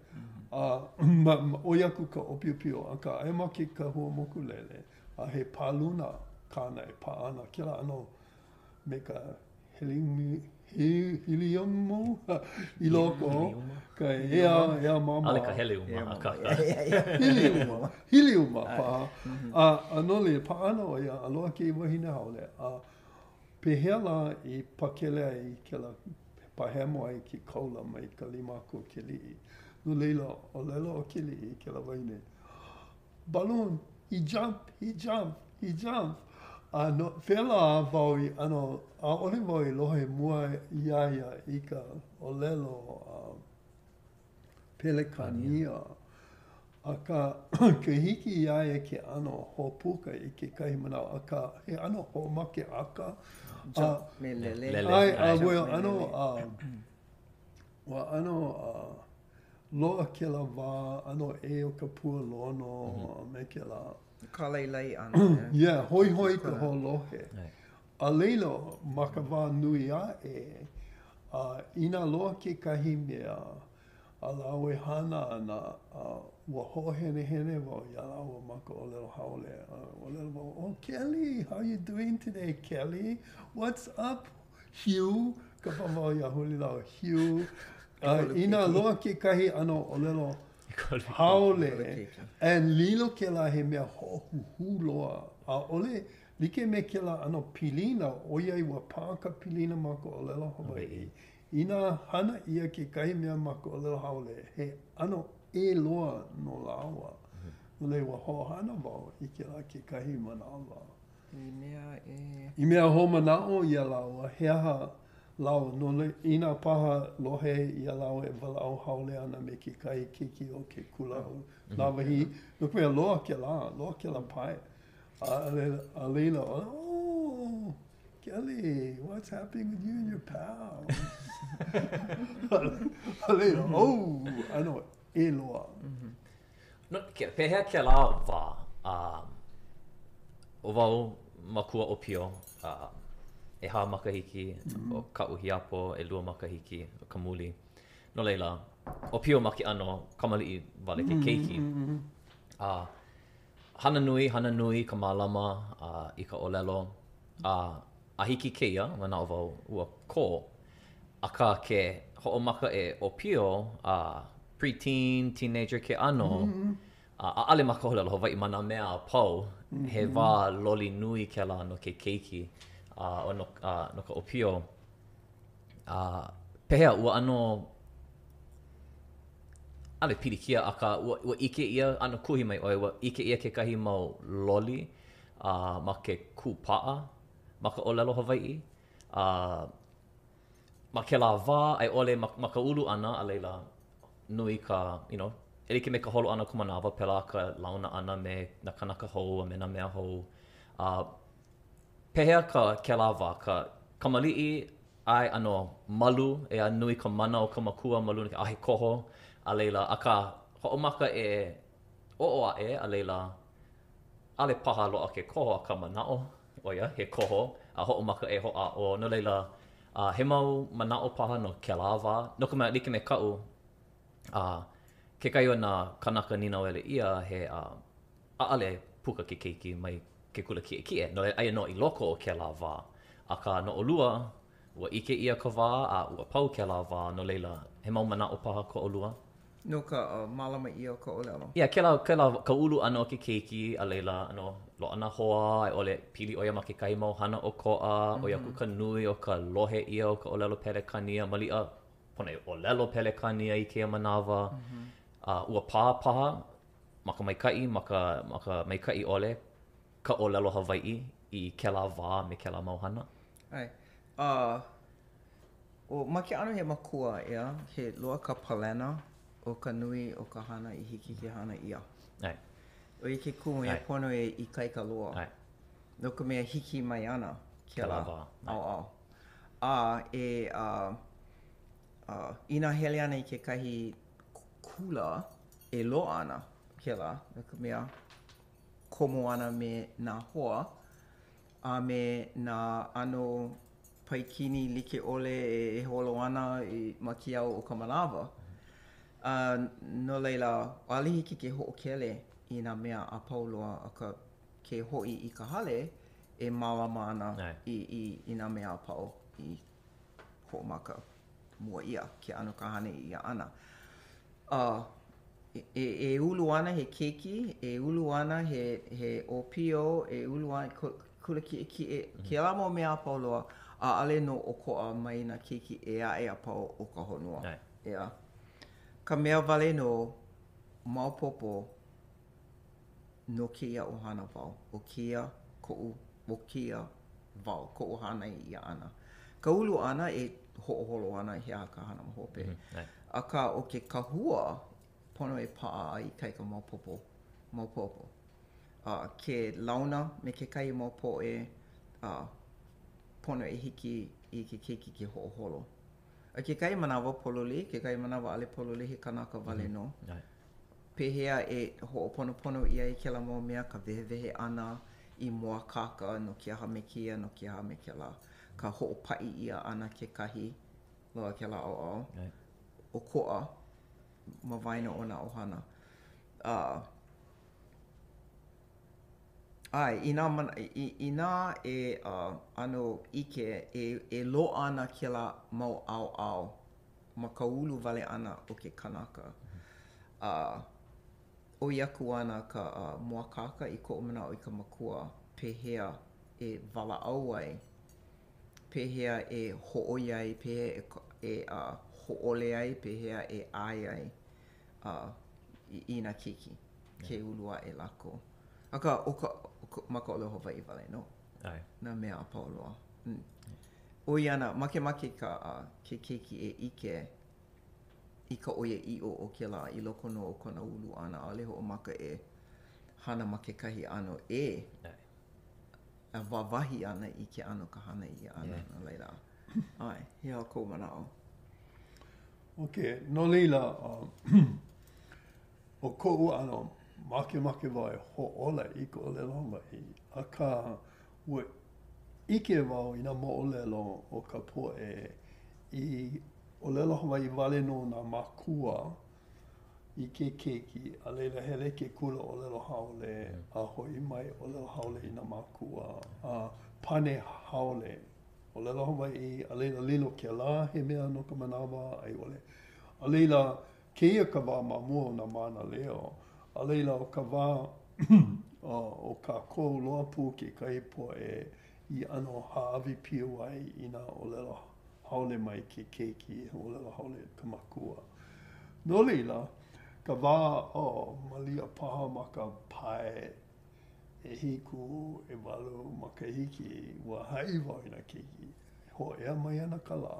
A ma, ʻoi aku ka ʻōpiopio, akā aia ma ke kahua mokulele. A he pāluna kāna e paʻa ana, kēlā ʻano me ka heliumi, heliumu i loko ka ea, ea māmā. ʻAʻole ka heliuma, akā ka. Hiliuma, hiliuma paha. A, a no laila, paʻa ana ʻo ia a loaʻa kēia wahine haole. A pehea lā i pakele ai kēlā, pahemo ai ke kaula mai ka lima aku o Keliʻi. No laila, ʻōlelo ʻo Keliʻi i kēlā wahine, Balloon, he jump, he jump, he jump. A no, pēlā wau i ʻano, ʻaʻole wau i lohe mua iā ia i ka ʻōlelo uh, Pelekānia. Akā, ke hiki iā ia ke ʻano hoʻopuka i kekahi manaʻo, akā, he ʻano hoʻomakeʻaka. Jump me lele. Lele. ʻAe, a ua ʻano, uh, ua ʻano uh, Loaʻa kēlā wā ʻano ʻē o ka pua lono a me kēlā. Kālailai ʻana. Yeah, hoihoi ka hoʻolohe. A laila, ma ka wā nui aʻe, a inā loaʻa kekahi mea a lāua e hana ana, a ua hoʻohenehene wau iā lāua ma ka ʻōlelo haole. A ʻōlelo wau, Oh, Kelly, how you doing today, Kelly? What's up, Hugh, kapa wau iā Hulilau, Hugh, a inā loaʻa kekahi ʻano ʻōlelo haole, and lilo kēlā he mea hoʻohuhū loa, ʻaʻole like me kēlā ʻano pilina, ʻoiai ua paʻa ka pilina ma ka ʻōlelo Hawaiʻi. Inā hana ʻia kekahi mea ma ka ʻōlelo haole, he ʻano ʻē loa no lāua. No laila, ua hoʻohana wau i kēlā kekahi manawa. I mea e. I mea hoʻomanaʻo iā lāua, he aha lāua, no laila, inā paha lohe iā lāua e walaʻau haole ana me kekahi keiki o ke kula o Nāwahī, no ka mea, loaʻa kēlā, loaʻa kēlā pae. A laila, a laila, oh, Kelly, what's happening with you and your pals? A laila, oh, ʻano ʻē loa. No, ke, pehea kēlā wā, um, ʻo wau makua ʻōpio, uh, ʻehā makahiki, ʻo kaʻu hiapo ʻelua makahiki o ka muli. No laila, ʻōpio ma ke ʻano kamaliʻi wale ke keiki. A hana nui, hana nui ka mālama uh, i ka ʻōlelo. A, a hiki kēia, manaʻo wau, ua kō. Akā, ke hoʻomaka e ʻōpio, a preteen, teenager ke ʻano, a ʻaʻole ma ka ʻōlelo Hawaiʻi ma nā mea a pau, he wā loli nui kēlā no ke keiki, a no, a no ka ʻōpio. A pehea, ua ʻano ʻaʻole pilikia, akā, ua, ua ʻike ʻia, ʻano kuhi mai ʻoe, ua ʻike ʻia kekahi mau loli a ma ke kūpaʻa ma ka ʻōlelo Hawaiʻi. A ma kēlā wā, a i ʻole ma, ma ka ulu ʻana, a laila, nui ka, you know, e like me ka holo ʻana o ka manawa, pēlā ka launa ʻana me nā kānaka hou a me nā mea hou. A pehea ka kēlā wā, ka kamaliʻi, ʻae, ʻano malu, ʻeā, nui ka mana o ka makua ma luna, a he koho, a laila, akā, hoʻomaka e oʻo aʻe, a laila, ʻaʻole paha loaʻa ke koho akā manaʻo ʻo ia he koho a hoʻomaka e hoʻāʻo. No laila, a he mau manaʻo paha no kēlā wā, no ka mea, like me kaʻu, a kekahi o nā kānaka nīnauele ʻia, he a ʻaʻole puka ke keiki mai ke kula kiʻekiʻe, no laila, aia nō i loko o kēlā wā. Akā, no ʻolua, ua ʻike ʻia ka wā a ua pau kēlā wā, no laila, he mau manaʻo paha ko ʻolua? No ka mālama ʻia o ka ʻōlelo. Yeah, kēlā, kēlā, ka ulu ʻana o ke keiki, a laila, ʻano, loaʻa nā hoa, a i ʻole, pili ʻo ia ma kekahi mau hana ʻokoʻa, ʻoi aku ka nui o ka lohe ʻia o ka ʻōlelo Pelekānia, maliʻa, pono e ʻōlelo Pelekānia i kēia manawa. A ua pā paha ma ka maikaʻi, ma ka, ma ka maikaʻi ʻole, ka ʻōlelo Hawaiʻi i kēlā wā me kēlā mau hana? ʻAe. A ʻO, ma ke ʻano he makua, ʻeā, he loaʻa ka palena o ka nui o ka hana i hiki ke hana ʻia. ʻAe. ʻO ia ke kumu e pono e ikaika loa. ʻAe. No ka mea hiki mai ana kēlā wā. ʻaoʻao. A e, a, a, inā hele ana i kekahi kula e loaʻa ana kēlā, no ka mea, komo ana me nā hoa a me nā ʻano paikini like ʻole e holo ana ma ke au o ka manawa. A no laila, ʻaʻole hiki ke hoʻokele i nā mea a pau loa a ka. ke hoʻi i ka hale e mālama ana i, i, i nā mea a pau i hoʻomaka mua ʻia ke ʻano ka hānai ʻia ʻana. A e, e ulu ana he keiki, e ulu ana he, he ʻōpio, e ulu ana kula kiʻekiʻe, kēlā mau mea a pau loa, ʻaʻole nō ʻokoʻa mai nā keiki ʻē aʻe a pau o ka honua. ʻEā. Ka mea wale nō maopopo no kēia ʻohana wau, ʻo kēia koʻu, ʻo kēia wau, koʻu hānai ʻia ʻana. Ka ulu ʻana e hoʻoholo ana he aha ka hana ma hope. Akā, ʻo ke kahua, pono e paʻa a ikaika maopopo, maopopo. A ke launa me kekahi mau poʻe, a pono e hiki i ke keiki ke hoʻoholo. A kekahi manawa pololei, kekahi manawa ʻaʻole pololei, he kanaka wale nō. Pehea e hoʻoponopono ʻia ai kēlā mau mea, ka wehewehe ʻana i mōakāka no ke aha me kēia, no ke aha me kēlā, ka hoʻopaʻi ʻia ʻana kekahi loa kēlā ʻaoʻao ʻokoʻa ma waena o nā ʻohana. A ʻae, inā, inā e ʻano ʻike e, e loaʻa ana kēlā mau ʻaoʻao ma ka ulu wale ʻana o ke kanaka. A ʻoi aku ana ka mōakāka i koʻu manaʻo i ka makua pehea e walaʻau ai, pehea e hōʻoia ai, pehea e hōʻole ai, pehea e ʻae ai i nā keiki ke ulu aʻe lākou. Akā, ʻo ka, ma ka ʻōlelo Hawaiʻi wale nō nā mea a pau loa. ʻOi ana, makemake ka ke keiki e ʻike i ka ʻoiaʻiʻo o kēlā i loko nō o kona ulu ʻana, ʻaʻole hoʻomaka e hana ma kekahi ʻano ʻē a wāwahi ana i ke ʻano ka hānai ʻia ʻana, no laila, ʻae, he aha kou manaʻo? Ok, no laila, ʻo koʻu ʻano, makemake wau e hōʻola i ka ʻōlelo Hawaiʻi, akā, ua ʻike wau i nā moʻolelo o ka poʻe i ʻōlelo Hawaiʻi wale nō nā mākua i ke keiki, a laila hele ke kula ʻōlelo haole a hoʻi mai ʻōlelo haole i nā mākua, a pane haole ʻōlelo Hawaiʻi, a laila lilo kēlā he mea no ka manawa a i ʻole. A laila, Kēia ka wā ma mua o nā mānaleo, a laila ʻo ka wā o kākou loa pū kekahi poʻe i ʻano hāʻawi pio ai i nā ʻōlelo haole mai ke keiki, ʻōlelo haole ka makua. No laila, ka wā o malia paha ma ka pae ʻehiku, ʻewalu makahiki, ua haʻi wau i nā keiki, hōʻea mai ana ka lā.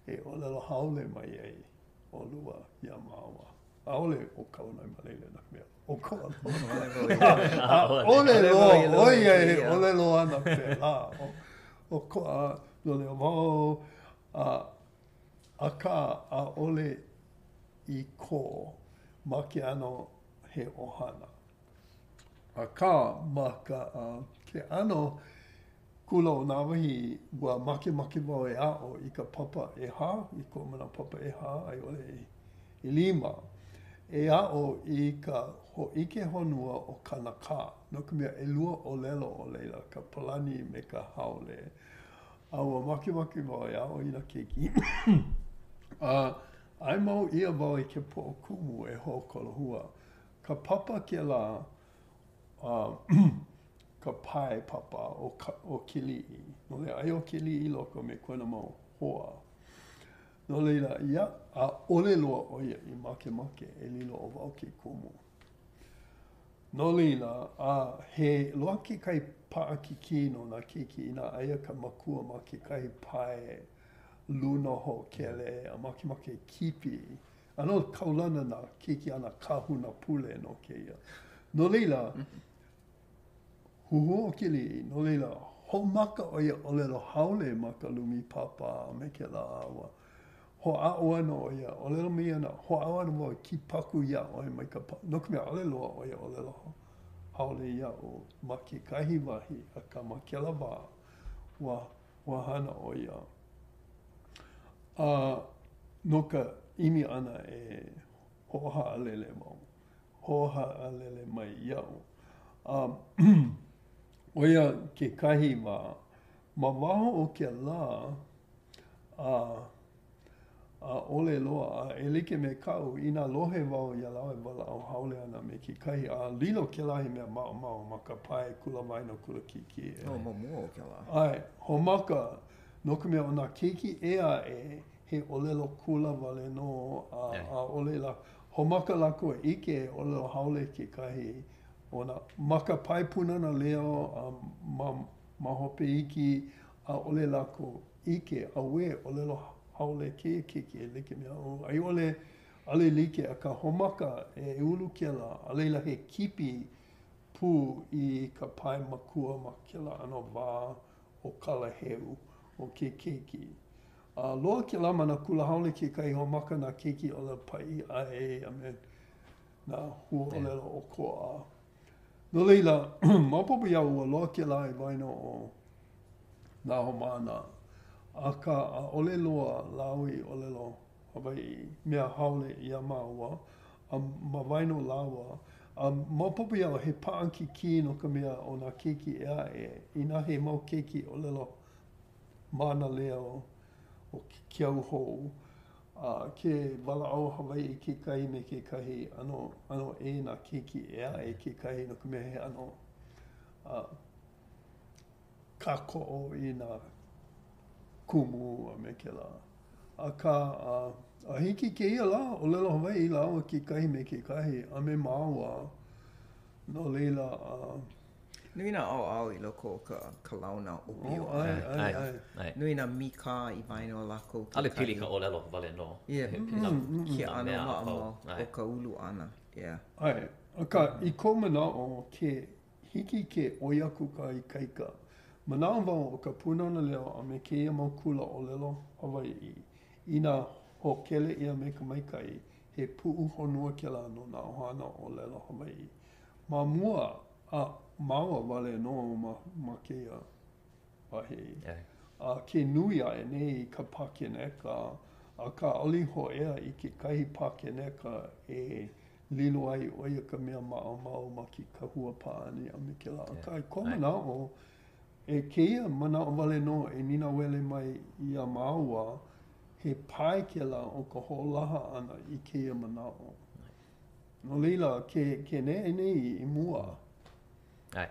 e ʻōlelo haole mai ai ʻolua iā māua. ʻAʻole ʻo Kaualaimalele no ka mea, ʻokoʻa loa. ʻAʻole loa ʻo ia e ʻōlelo ana pēlā. ʻOkoʻa no leo wau, a, akā ʻaʻole i kō ma ke ʻano he ʻohana. Akā, ma ka, ke ʻano Kula o Nāwahī, ua makemake wau e aʻo i ka papa ʻehā, i koʻu manaʻo papa ʻehā a i ʻole ʻelima, e aʻo i ka hōʻike honua o Kanakā, no ka mea, ʻelua ʻōlelo o laila, ka Palani me ka Haole. A ua makemake wau e aʻo i nā keiki. A ʻae mau ʻia wau e ke poʻo kumu e hoʻokolohua. Ka papa kēlā a ka pae papa o, o Keliʻi. No laila, aia ʻo Keliʻi i loko me kona mau hoa. No laila, ia, ʻaʻole loa ʻo ia i makemake e lilo ʻo wau ke kumu. No laila, a he loa kekahi paʻakikī no nā keiki inā aia ka makua ma kekahi pae luna hoʻokele a makemake kipi ʻAno kaulana nā keiki a nā kāhuna pule no kēia. No laila, huhū ʻo Keliʻi, no laila, hoʻomaka ʻo ia ʻōlelo haole ma ka lumi papa a me kēlā ua hoʻāʻo ana ʻo ia, ʻōlelo mai ana, hoʻāʻo ana wau e kipaku iā ʻoe mai ka papa, no ka mea, ʻaʻole loa ʻo ia ʻōlelo haole iaʻu ma kekahi wahi, akā ma kēlā wā, ua, ua hana ʻo ia. A no ka ʻimi ʻana e hoʻohaʻalele wau, hoʻohaʻalele mai iaʻu. A ʻo ia kekahi wā. Ma waho o kēlā, a ʻaʻole loa, a e like me kaʻu, inā lohe wau iā lāua e walaʻau haole ana me kekahi, a lilo kēlā he mea maʻamau ma ka pae kula waena kula kiʻekiʻe. Oh, ma mua o kēlā. ʻAe, hoʻomaka, no ka mea, ʻo nā keiki ʻē aʻe, he ʻōlelo kula wale nō, a ʻaʻole lā, hoʻomaka lākou e ʻike he ʻōlelo haole kekahi o nā, ma ka pae Pūnana Leo a ma ma hope iki, ʻaʻole lākou ʻike, auē, ʻōlelo haole kēia keiki e like me aʻu, a i ʻole, ʻaʻole like, akā hoʻomaka e ulu kēlā, a laila he kipi pū i ka pae makua ma kēlā ʻano wā o kalaheu o ke keiki. A loa kēlā ma nā kula haole kekahi hoʻomaka nā keiki ʻōlelo paʻi ʻai a me nā huaʻōlelo ʻokoʻa. No laila, maopopo iaʻu ua loa kēlā i waena o nā haumāna, akā ʻaʻole loa lāua i ʻōlelo Hawaiʻi, mea haole iā māua, a ma waena o lāua. A maopopo iaʻu he paʻakikī no ka mea o nā keiki ʻē aʻe, inā he mau keiki ʻōlelo mānaleo o ke au hou, a ke walaʻau Hawaiʻi kekahi me kekahi, ʻano, ʻano ʻē nā keiki ʻē aʻe kekahi no ka mea he ʻano a kākoʻo i nā kumu a me kēlā. Akā, a, a hiki i kēia lā, ʻōlelo Hawaiʻi lāua kekahi me kekahi, a me māua, no laila, a. Nui nā ʻaoʻao i loko o ka, ka launa ʻōpio. Oh, ʻae, ʻae, ʻae. ʻAe. Nui nā mīkā i waena o lākou kekahi. ʻAʻole pili ka ʻōlelo wale nō. Yeah, ke ʻano maʻamau o ka ulu ʻana. Yeah. ʻAe, akā, i koʻu manaʻo, ke hiki ke ʻoi aku ka ikaika. Manaʻo wau ʻo ka Pūnana Leo a me kēia mau kula ʻōlelo Hawaiʻi, inā hoʻokele ʻia me ka maikaʻi, he puʻuhonua kēlā no nā ʻohana ʻōlelo Hawaiʻi. Ma mua, a māua wale nō ma, ma kēia wahi. A ke nui aʻe nei ka pākēneka, akā ʻaʻole i hōʻea i kekahi pākēneka e lilo ai ʻo ia ka mea maʻamau ma ke kahua pāʻani a me kēlā. Akā, i koʻu manaʻo, e kēia manaʻo wale nō e nīnauele mai iā māua, he pae kēlā o ka hoʻolaha ʻana i kēia manaʻo. No laila, ke, ke neʻe nei i mua. ʻAe.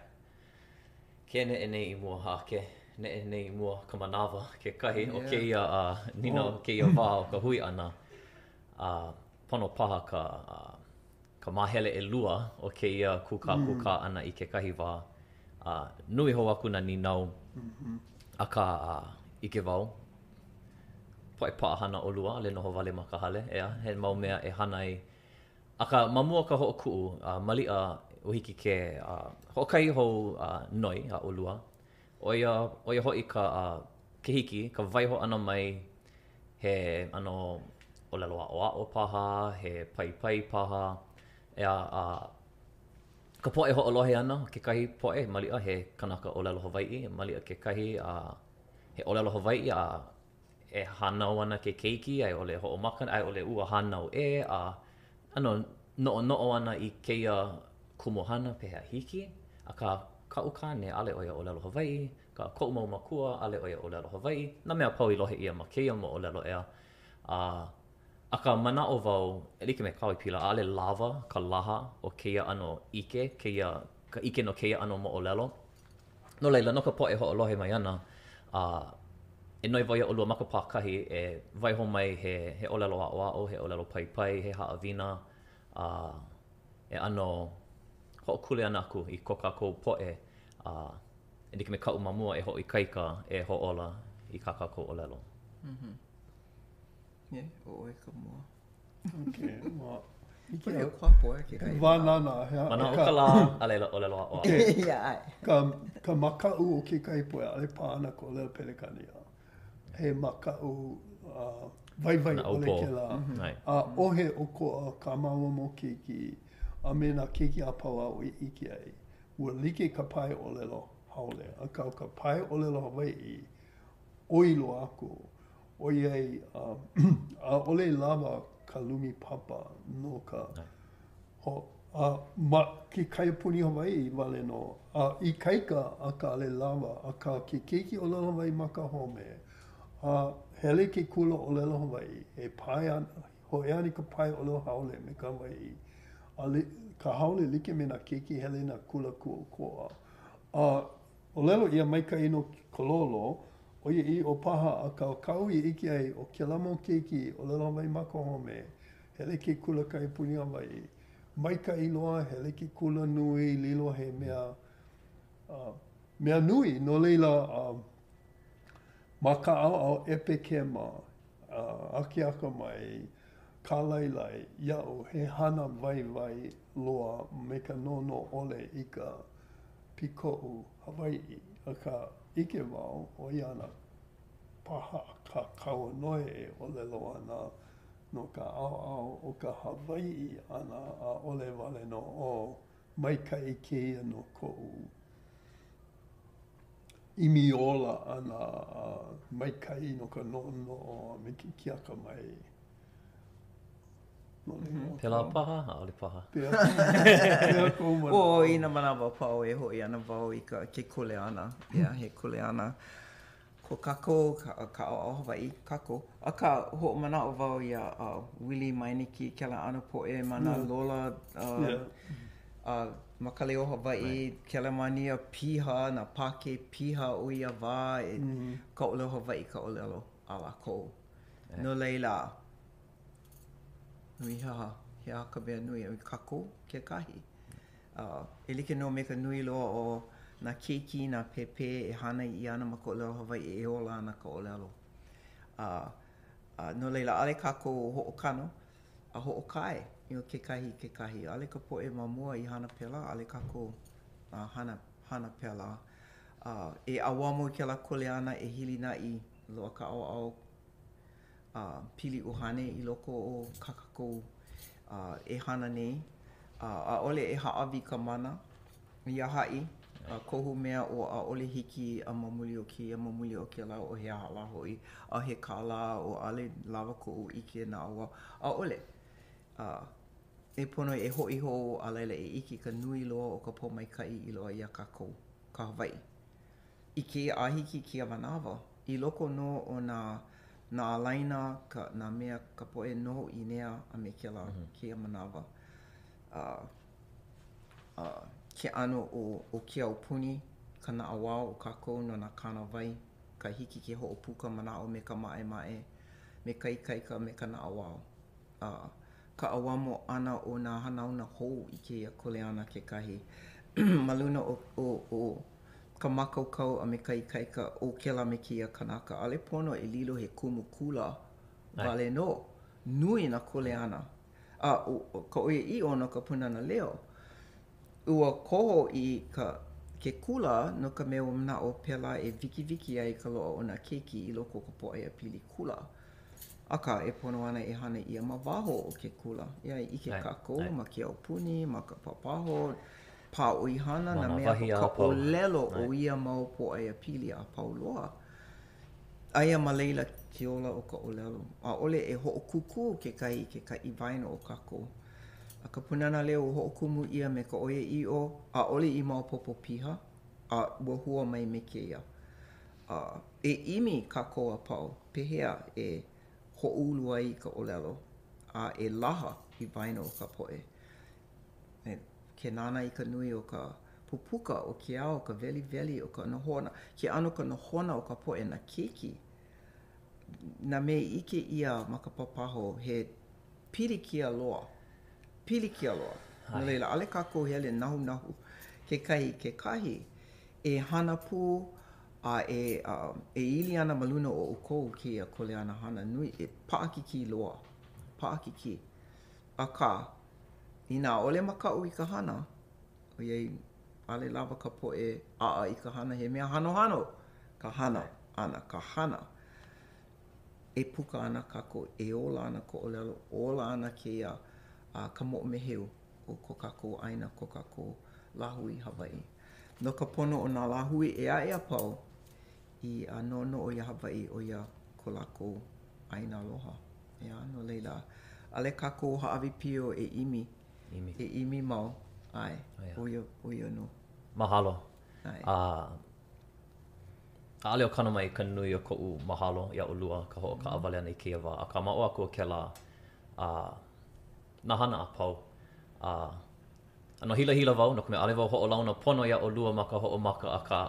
Ke neʻe nei i mua, a ke neʻe nei i mua ka manawa kekahi o kēia a nīnau, oh. kēia wā o ka hui ʻana. A pono paha ka, ka māhele ʻelua o kēia kūkākūkā mm. ʻana i kekahi wā. A nui hou aku nā nīnau, mm -hmm. akā a, ʻike wau, poʻe paʻahana ʻolua, ʻaʻole noho wale ma ka hale, ʻeā, he mau mea e hana ai. Akā, ma mua o ka hoʻokuʻu, a maliʻa ua hiki ke hoʻokahi hou noi a ʻolua, ʻo ia, ʻo ia hoʻi ka, ke hiki, ka waiho ʻana mai he ʻano ʻōlelo aʻoaʻo paha, he paipai paha, ʻeā, a ka poʻe hoʻolohe ana, kekahi poʻe, maliʻa he kanaka ʻōlelo Hawaiʻi, maliʻa kekahi, a he ʻōlelo Hawaiʻi a e hānau ana ke keiki a i ʻole hoʻomaka a i ʻole ua hānau ʻē a ʻano noʻonoʻo ana i kēia kumuhana pehea hiki, akā kaʻu kāne ʻaʻole ʻo ia ʻōlelo Hawaiʻi, ka koʻu mau mākua ʻaʻole ʻo ia ʻōlelo Hawaiʻi, nā mea a pau i lohe ʻia ma kēia moʻolelo ʻeā. A akā manaʻo wau e like me kāu i pila ʻaʻole lawa ka laha o kēia ʻano ʻike, kēia ka ʻike no kēia ʻano moʻolelo. No laila, no ka poʻe hoʻolohe mai ana, a e noi wau iā ʻolua ma ka pākahi e waiho mai he, he ʻōlelo aʻoaʻo, he ʻōlelo paipai, he haʻawina, a e ʻano hoʻokuleana aku i ko kākou poʻe, a e like me kaʻu ma mua e hoʻoikaika, e hoʻōla i kā kākou ʻōlelo. Mm-hmm. Yeah, ʻo ʻoe ka mua. Okay, well, Hiki au. Kua ke kai. Wānana. He Mana o ka lā, a laila ʻōlelo aʻoaʻo. Okay. Yeah, ʻae. Ka, ka makaʻu o kekahi poʻe, ʻaʻole paʻa ana ka ʻōlelo Pelekania. He makaʻu uh, waiwai ʻole kēlā. ʻAʻohe ʻokoʻa kā māua mau keiki a me nā keiki a pau aʻu i ʻike ai. Ua like ka pae ʻōlelo haole, akā ʻo ka pae ʻōlelo Hawaiʻi, ʻoi loa aku. ʻOiai ʻaʻole lawa ka lumi papa no ka A ma ke kaiapuni Hawaiʻi wale nō, a ikaika akā ʻaʻole lawa, akā ke keiki ʻōlelo Hawaiʻi ma ka home, a hele i ke kula ʻōlelo Hawaiʻi, e pae ana, hōʻea ana i ka pae ʻōlelo haole me ka Hawaiʻi, a ka haole like me nā keiki hele i nā kula kūʻokoʻa. A ʻōlelo ʻia maikaʻi nō ka lolo, ʻoiaʻiʻo paha, akā ʻo kaʻu i ʻike ai, ʻo kēlā mau keiki ʻōlelo Hawaiʻi ma ka home, hele ke kula kaiapuni Hawaiʻi, maikaʻi loa, hele ke kula nui, lilo he mea, uh, mea nui. No laila, uh, ma ka ʻaoʻao ʻepekema, uh, akeakamai, kālailai, iaʻu, he hana waiwai loa me ka noʻonoʻo ʻole i ka pikoʻu Hawaiʻi, akā, ʻike wau, ʻo ia ana paha kā Kauanoe e ʻōlelo ana no ka ʻaoʻao o ka Hawaiʻi ʻana, ʻaʻole wale nō ʻo maikaʻi kēia no koʻu ʻimi ola ʻana a maikaʻi no ka noʻonoʻo a me ke akeakamai. No laila, Pēlā paha, ʻaʻole paha. Pehea kou manaʻo? O, i nā manawa a pau e hoʻi ana wau i ka ke kuleana. Yeah, he kuleana ko kākou, ka, ka ʻaoʻao Hawaiʻi, kākou. Akā, hoʻomanaʻo wau iā uh, Willie Meinecke, kēlā ʻano poʻe ma nā lola uh, Yeah. uh, ma ka leo Hawaiʻi, kēlā mānia piha, nā Pākē piha o ia wā, e, ka ʻōlelo Hawaiʻi ka ʻōlelo a lākou. No laila, nui he aha, he aha ka mea nui, kākou kekahi. Uh, e like nō me ka nui loa o nā keiki, nā pēpē e hānai ʻia ana ma ka ʻōlelo Hawaiʻi, e ola ana ka ʻōlelo. Uh, uh, no laila, ʻaʻole kākou hoʻokano a hoʻokae you know, kekahi i kekahi. ʻAʻole ka poʻe ma mua i hana pēlā, ʻaʻole kākou uh, hana, hana pēlā. Uh, e ʻauamo i kēlā kuleana e hilinaʻi loa ka ʻaoʻao a pili ʻuhane i loko o kā kākou e hana nei, a ʻaʻole e hāʻawi ka mana iā haʻi, a kohu mea ʻo ʻaʻole hiki a ma muli o kēia, ma muli o kēlā, o he aha lā hoʻi, a he kālā, o ʻaʻole lawa koʻu ʻike naʻauao, ʻaʻole. A e pono e hoʻi hou a laila e ʻike i ka nui loa o ka pōmaikaʻi i loaʻa iā kākou, ka Hawaiʻi. I kēia a hiki i kēia manawa, i loko nō o nā nā ālaina, ka, nā mea, ka poʻe noho ʻīnea a me kēlā kēia manawa, a, a, ke ʻano o, o ke aupuni, ka naʻauao o kākou no nā kānāwai, ka hiki ke hoʻopuka manaʻo me ka maʻemaʻe, me ka ikaika, me ka naʻauao. A, ka ʻauamo ʻana o nā hanauna hou i kēia kuleana kekahi ma luna o, o, o ka mākaukau a me ka ikaika o kēlā me kēia kanaka. ʻAʻole pono e lilo he kumu kula wale nō. Nui nā kuleana. A ʻo ka ʻoiaʻiʻo no ka Pūnana Leo, ua koho i ka ke kula no ka mea ua manaʻo pēlā e wikiwiki ai ka loaʻa o nā keiki i loko o ka pōʻaiapili kula. Akā, e pono ana e hana ʻia ma waho o ke kula. Ia e ʻike kākou ma ke aupuni, ma ka pāpaho, pā ʻoihana, nā mea ka ʻōlelo o ia mau pōʻaiapili a pau loa. Aia ma laila ke ola o ka ʻōlelo. ʻAʻole e hoʻokūkū kekahi i kekahi i waena o kākou. A ka Pūnana Leo ua hoʻokumu ʻia me ka ʻoiaʻiʻo, ʻaʻole i maopopo piha, a ua hua mai me kēia. A e ʻimi kākou a pau pehea e hoʻoulu ai i ka ʻōlelo a e laha i waena o ka poʻe. E ke nānā i ka nui o ka pupuka o ke ao, ka weliweli o ka nohona, ke ʻano ka nohona o ka poʻe nā keiki, nā mea i ʻike ʻia ma ka pāpaho, he pilikia loa, pilikia loa. No laila, ʻaʻole kākou hele nahunahu kekahi i kekahi e hana pū a e, e ili ana ma luna o ʻoukou kēia kuleana hana nui, e paʻakikī loa, paʻakikī. Akā, inā ʻaʻole makaʻu i ka hana, ʻoiai ʻaʻole lawa ka poʻe ʻaʻa i ka hana, he mea hanohano ka hana ʻana, ka hana. E puka ana kākou, e ola ana ka ʻōlelo, ola ana kēia a ka moʻomeheu o ko kākou ʻāina, ko kākou lāhui Hawaiʻi. No ka pono o nā lāhui ʻē aʻe a pau i noʻonoʻo iā Hawaiʻi ʻo ia ko lākou ʻāina aloha. ʻEā, no laila, ʻaʻole kākou hāʻawi pio e ʻimi. ʻImi. E ʻimi mau. ʻAe. ʻO ia, ʻo ia nō. Mahalo. ʻAe. A ʻaʻole o kana mai ka nui o koʻu mahalo iā ʻolua ka hoʻokaʻawale ʻana i kēia wā, akā ma ʻō aku o kēlā, a nā hana a pau. A ʻano hilahila wau, no ka mea, ʻaʻole wau hoʻolauna pono iā ʻolua ma ka hoʻomaka, akā,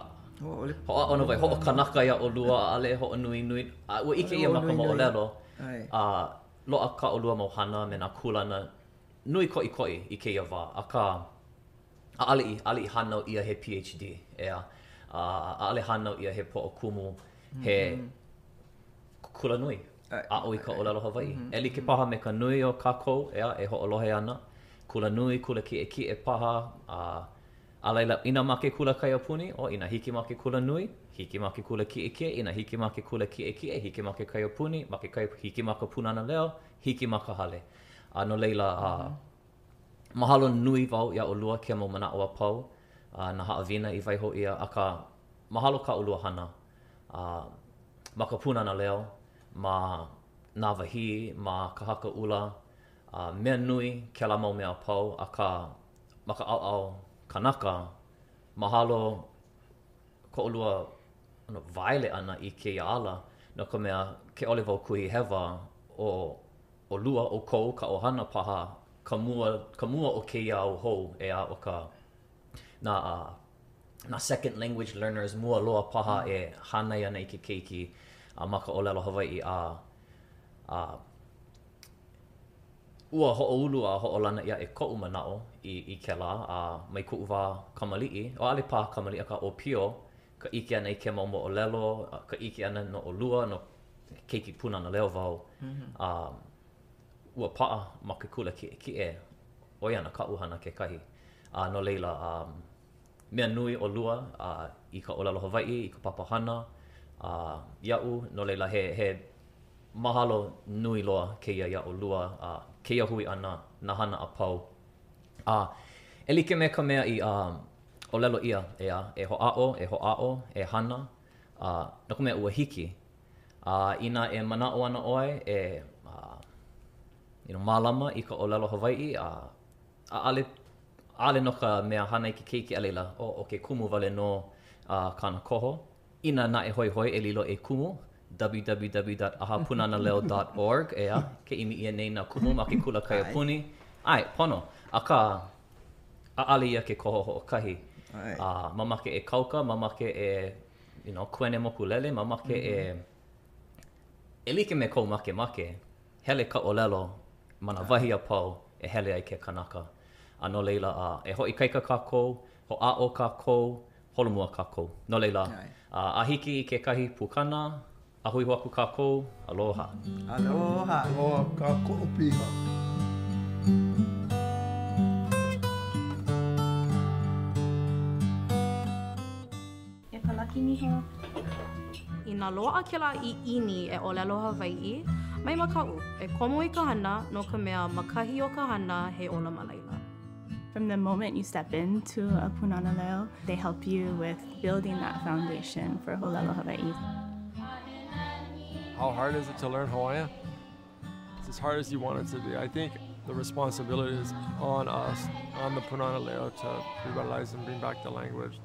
hoʻāʻo nō wau e hoʻokanaka iā ʻolua, ʻaʻole e hoʻonuinui, a ua ʻike ʻia ma ka moʻolelo, a loaʻa kā ʻolua mau hana me nā kūlana nui koʻikoʻi i kēia wā, akā, ʻaʻole i, ʻaʻole i hānau ʻia he PhD, ʻeā, a ʻaʻole hānau ʻia he poʻokumu, he kulanui aʻo i ka ʻōlelo Hawaiʻi. E like paha me ka nui o kākou, ʻeā, e hoʻolohe ana, kulanui, kula kiʻekiʻe paha, a a laila, inā ma ke kula kaiapuni, ʻo, inā hiki ma ke kulanui, hiki ma ke kula kiʻekiʻe, inā hiki ma ke kula kiʻekiʻe, hiki ma ke kaiapuni, ma ke kai, hiki ma ka Pūnana Leo, hiki ma ka hale. A no laila, a Mahalo nui wau iā ʻolua kēia mau manaʻo a pau, a nā haʻawina i waiho ʻia, akā, mahalo kā ʻolua hana, a ma ka Pūnana Leo, ma Nāwahī, ma Ka Haka ʻUla, a mea nui kēlā mau mea a pau, akā, ma ka ʻaoʻao kanaka, mahalo ko ʻolua waele ʻana i kēia ala, no ka mea, ke ʻole wau kuhi hewa, ʻo ʻolua, ʻoukou, ka ʻohana paha, ka mua, ka mua o kēia au hou, ʻeā, ʻo ka, nā, nā second language learners mua loa paha e hānai ana i ke keiki a ma ka ʻōlelo Hawaiʻi a, a ua hoʻoulu a hoʻolana ʻia e koʻu manaʻo i, i kēlā, a mai koʻu wā kamaliʻi, ʻaʻole paha kamaliʻi akā ʻōpio, ka ʻike ʻana i kēia mau moʻolelo, ka ʻike ʻana no ʻolua, no keiki Pūnana Leo wau, a ua paʻa ma ke kula kiʻekiʻe, ʻo ia ana kaʻu hana kekahi. A no laila, mea nui ʻolua a i ka ʻōlelo Hawaiʻi, i ka papahana, a iaʻu, no laila he, he mahalo nui loa kēia iā ʻolua, a kēia hui ʻana, nā hana a pau. A e like me ka mea i ʻōlelo ʻia, ʻeā, e hoʻāʻo, e hoʻāʻo, e hana, a no ka mea ua hiki. A inā e manaʻo ana ʻoe e you know, mālama i ka ʻōlelo Hawaiʻi, a ʻaʻole, ʻaʻole no ka mea hānai ke keiki a laila, ʻo, ʻo ke kumu wale nō a kāna koho. Inā naʻe hoihoi e lilo e kumu, www.ahapunanaleo dot org, ʻeā, ke ʻimi ʻia nei nā kumu ma ke kula kaiapuni. ʻAe, pono. Akā, ʻaʻole ia ke koho hoʻokahi. A mamake e kauka, mamake e, you know, kuene mokulele, mamake e, e like me kou makemake, hele ka ʻōlelo ma nā wahi a pau e hele ai ke kanaka. A no laila, a e hoʻoikaika kākou, hoʻāʻo kākou, holomua kākou. No laila, a hiki i kekahi pukana, a hui hou aku kākou, aloha. Aloha. Aloha kākoʻo piha. E Palaki Niho. Inā loaʻa kēlā ʻiʻini e ʻōlelo Hawaiʻi, mai makaʻu, e komo i ka hana, no ka mea, ma kahi o ka hana, he ola ma laila. From the moment you step into a Pūnana Leo, they help you with building that foundation for ʻōlelo Hawaiʻi. How hard is it to learn Hawaiian? It's as hard as you want it to be. I think the responsibility is on us, on the Pūnana Leo, to revitalize and bring back the language.